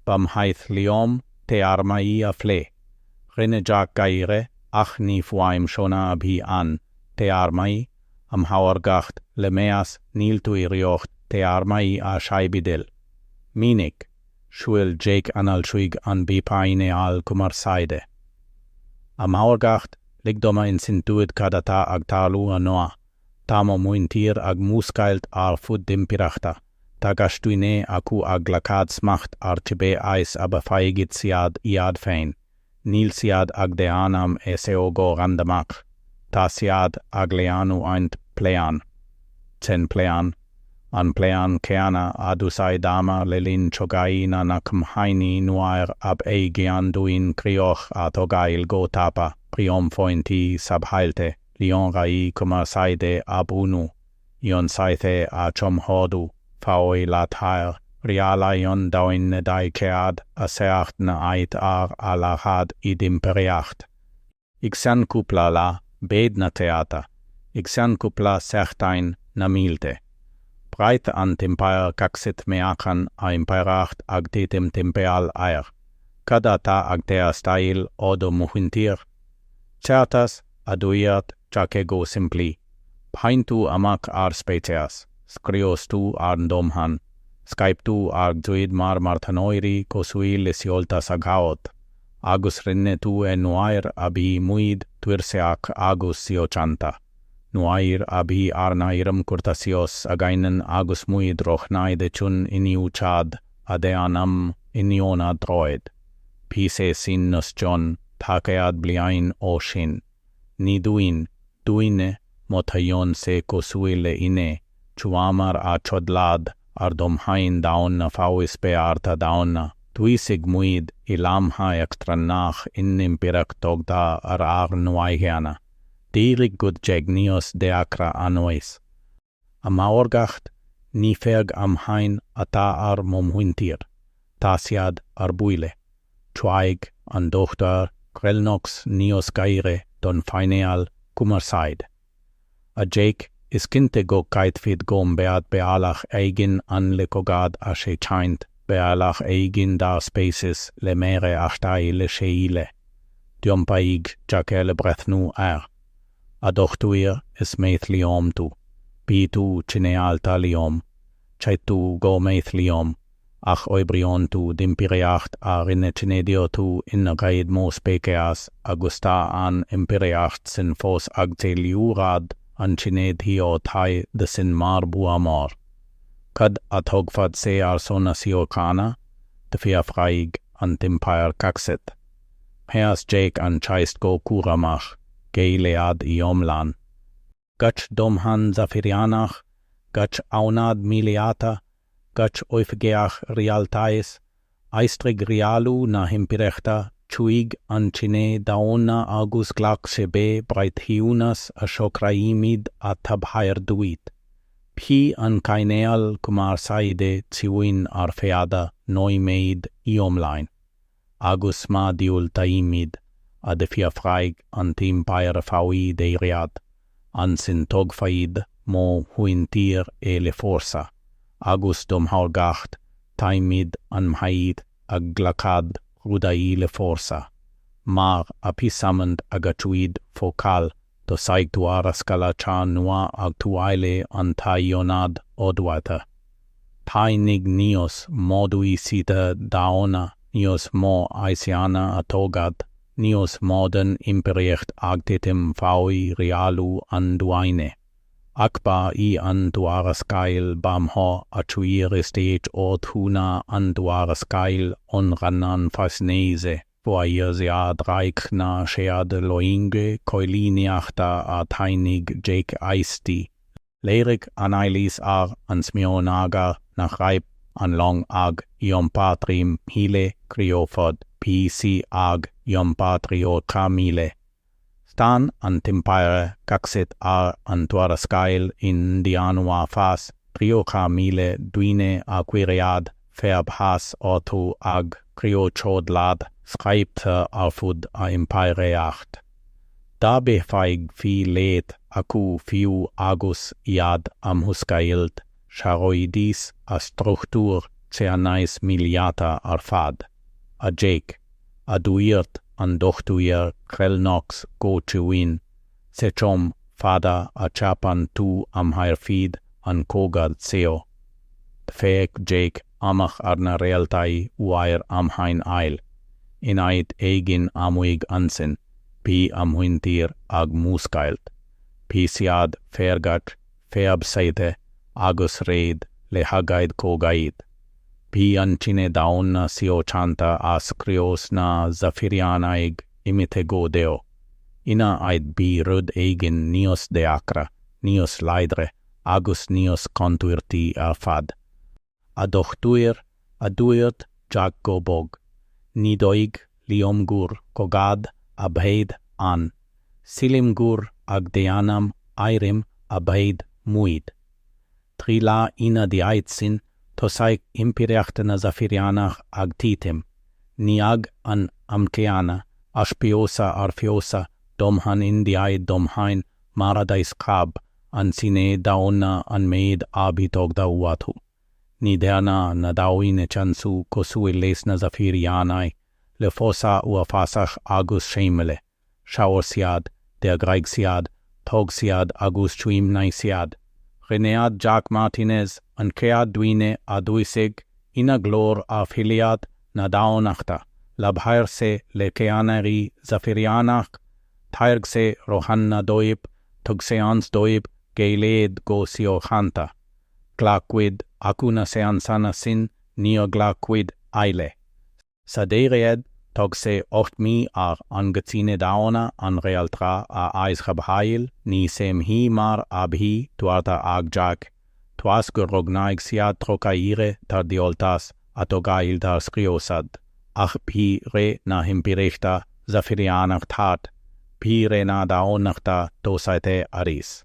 Ba mhaith liom téarmaí a phlé. Rinne Jack gáire, ach ní fuaim shona a bhí ann. Téarmaí? A mhaorgacht, le meas, níl tú i riocht téarmaí a chaibidil. Mínigh. Shuil Jake anall chuig an bpainéal cumarsáide. A mhaorgacht, lig dom a insint duit cad atá ag tarlú anois. Tá mo mhuintir ag múscailt ar fud d'impireachta. Tá gach duine acu ag glacadh smacht ar cibé áit a bhfaighidh siad iad féin. Níl siad ag déanamh é seo go randamach. Tá siad ag leanúint plean. Cén plean? An plean céanna a d'úsáideamar le linn chogaí na n-acmhainní nuair ab éigean dúinn críoch a thógáil go tapa, príomhphointí sabhailte. líonraí cumarsáide a bhunú, ionsaithe a chomhordú, faoi láthair, rialaíonn duine 47 n-áit ar a laghad i d'impireacht. I gceann cúpla lá, beidh na céadta. I gceann cúpla seachtain, na mílte. Bhraith an tImpire Caxit meáchan a impireacht ag titim timpeall air. Cad atá ag teastáil ó do mhuintir? Ceartas, a dúirt Jake go simplí. Bain tú amach ár speiceas. Scrios tú ár ndomhan. Scaip tú ár gcuid mar marthanóirí cosúil le síolta sa ghaoth. Agus rinne tú é nuair a bhí muid tuirseach agus síochánta. Nuair a bhí ár n-airm curtha síos againn agus muid roghnaithe chun iniúchadh a dhéanamh in ionad troid. Bhí sé sin os cionn 100 bliain ó shin. Ní dúinn, duine, mothaíonn sé cosúil le inné, chuamar a chodladh ar dhomhain daonna faoi spéartha daonna, thosaigh muid i lámha eachtrannach in impireacht tógtha ar ár n-uaigheanna. D'éirigh guth Jake níos deacra anois. A mhaorgacht, ní fearg amháin atá ar mo mhuintir. Tá siad ar buile. Chuaigh an Dochtúir Grelnox níos gaire don phainéal cumarsáide. A Jake, is cinnte go gcaithfidh go mbeadh bealach éigin ann le cogadh a sheachaint, bealach éigin dár speiceas le maireachtáil le chéile. D'iompaigh Jake le breathnú air. A dhochtúir, is maith liom tú. Bhí tú cineálta liom. Chaith tú go maith liom. Ach oibríonn tú d'impireacht a rinne cinedhíothú in aghaidh mo speiceas agus tá an impireacht sin fós ag ceiliúradh an chinedhíothaithe sin mar bhua mór. Cad a thógfadh sé ar son na síochána? D'fhiafraigh an tImpire Caxit. Mheas Jake an cheist go cúramach, géilleadh iomlán. Gach domhan Zafirianach, Gach aonad míleata, gach oifigeach rialtais, aistrigh rialú na himpireachta chuig an chine daonna agus glac cibé breithiúnas a shocraímid a thabhair duit. Bhí an cainéal cumarsáide ciúin ar feadh nóiméid iomláin. Agus má dhiúltaímid, a d'fhiafraigh an tImpire faoi dheireadh, ansin tógfaidh mo mhuintir é le fórsa, agus do mhórgacht, táimid an-mhaith ag glacadh rudaí le fórsa. Mar a phisamond a gcuid focal thosaigh tuarascálacha nua ag tuaileadh an t-ionad orduithe. Tháinig níos mó dúisithe daonna, níos mó áiseanna á dtógáil, níos mó den impireacht ag titim faoi rialú an duine. Ach ba í an tuarascáil ba mhó a chuir isteach orthu ná an tuarascáil ón Rannán Faisnéise. Fuair siad raic na chéad loinge coilíneachta a tháinig Jake aisti. Léirigh anailís ar an smionagar nach raibh an long ag iompar 3,000 criofod, bhí sí ag iompar 30,000. Stán an tImpire gach ar an tuarascáil i ndiaidh uafás 30,000 duine a cuireadh fearghas orthu ag criochodlad scaipthe ar fud a impireacht. Dá mbeifí leath acu fiú agus iad á múscailt, sháróidís a struchtúr ceannais míleata ar fad. A Jake, a dúirt an Dochtúir Krelnox go ciúin, sé chomh fada a cheapann tú a mhairfidh an cogadh seo. D'fhéach Jake amach ar na réaltaí uair amháin eile. In áit éigin amuigh ansin, bhí a muintir ag múscailt. Bhí siad feargach, feabhsaithe agus réidh le haghaidh cogaidh. Bhí an cine daonna síochánta a scrios na Zafirianaigh imithe go deo. Ina áit bhí rud éigin níos deacra, níos láidre agus níos contúirtí ar fad. A Dhochtúir, a dúirt Jack go bog, ní dóigh liom gur cogadh a bheidh ann. Sílim gur ag déanamh airm a bheidh muid. 3 lá ina dhiaidh sin, thosaigh impireacht na Zafirianach ag titim. Ní ag an am céanna, ach píosa ar phíosa, domhan i ndiaidh domhain, mar a d'scab an cine daonna an méid a bhí tógtha uathu. Ní dhearna na daoine tiontú cosúil leis na Zafirianaigh, le fórsa uafásach agus seimle. Sháigh siad, d'eagraigh siad, thóg siad agus chuimhnigh siad. Rinne Jack Martinez an chéad duine a dhúisigh ina ghlór ar fhilleadh na daonnachta. Labhair sé le ceannairí Zafirianach, thairg sé roghanna dóibh, thug seans dóibh géilleadh go síochánta. Ghlac cuid acu na seansanna sin, níor ghlac cuid eile. Sa deireadh, thóg sé 8 mí ar an gcine daonna an réaltra a aisghabháil, ní sé mhí mar a bhí tuartha ag Jack, toisc gur roghnaigh siad trócaire thar díoltas, atógáil thar scriosadh. Ach bhí ré na himpireachta Zafirianach thart, bhí ré na daonnachta tosaithe arís.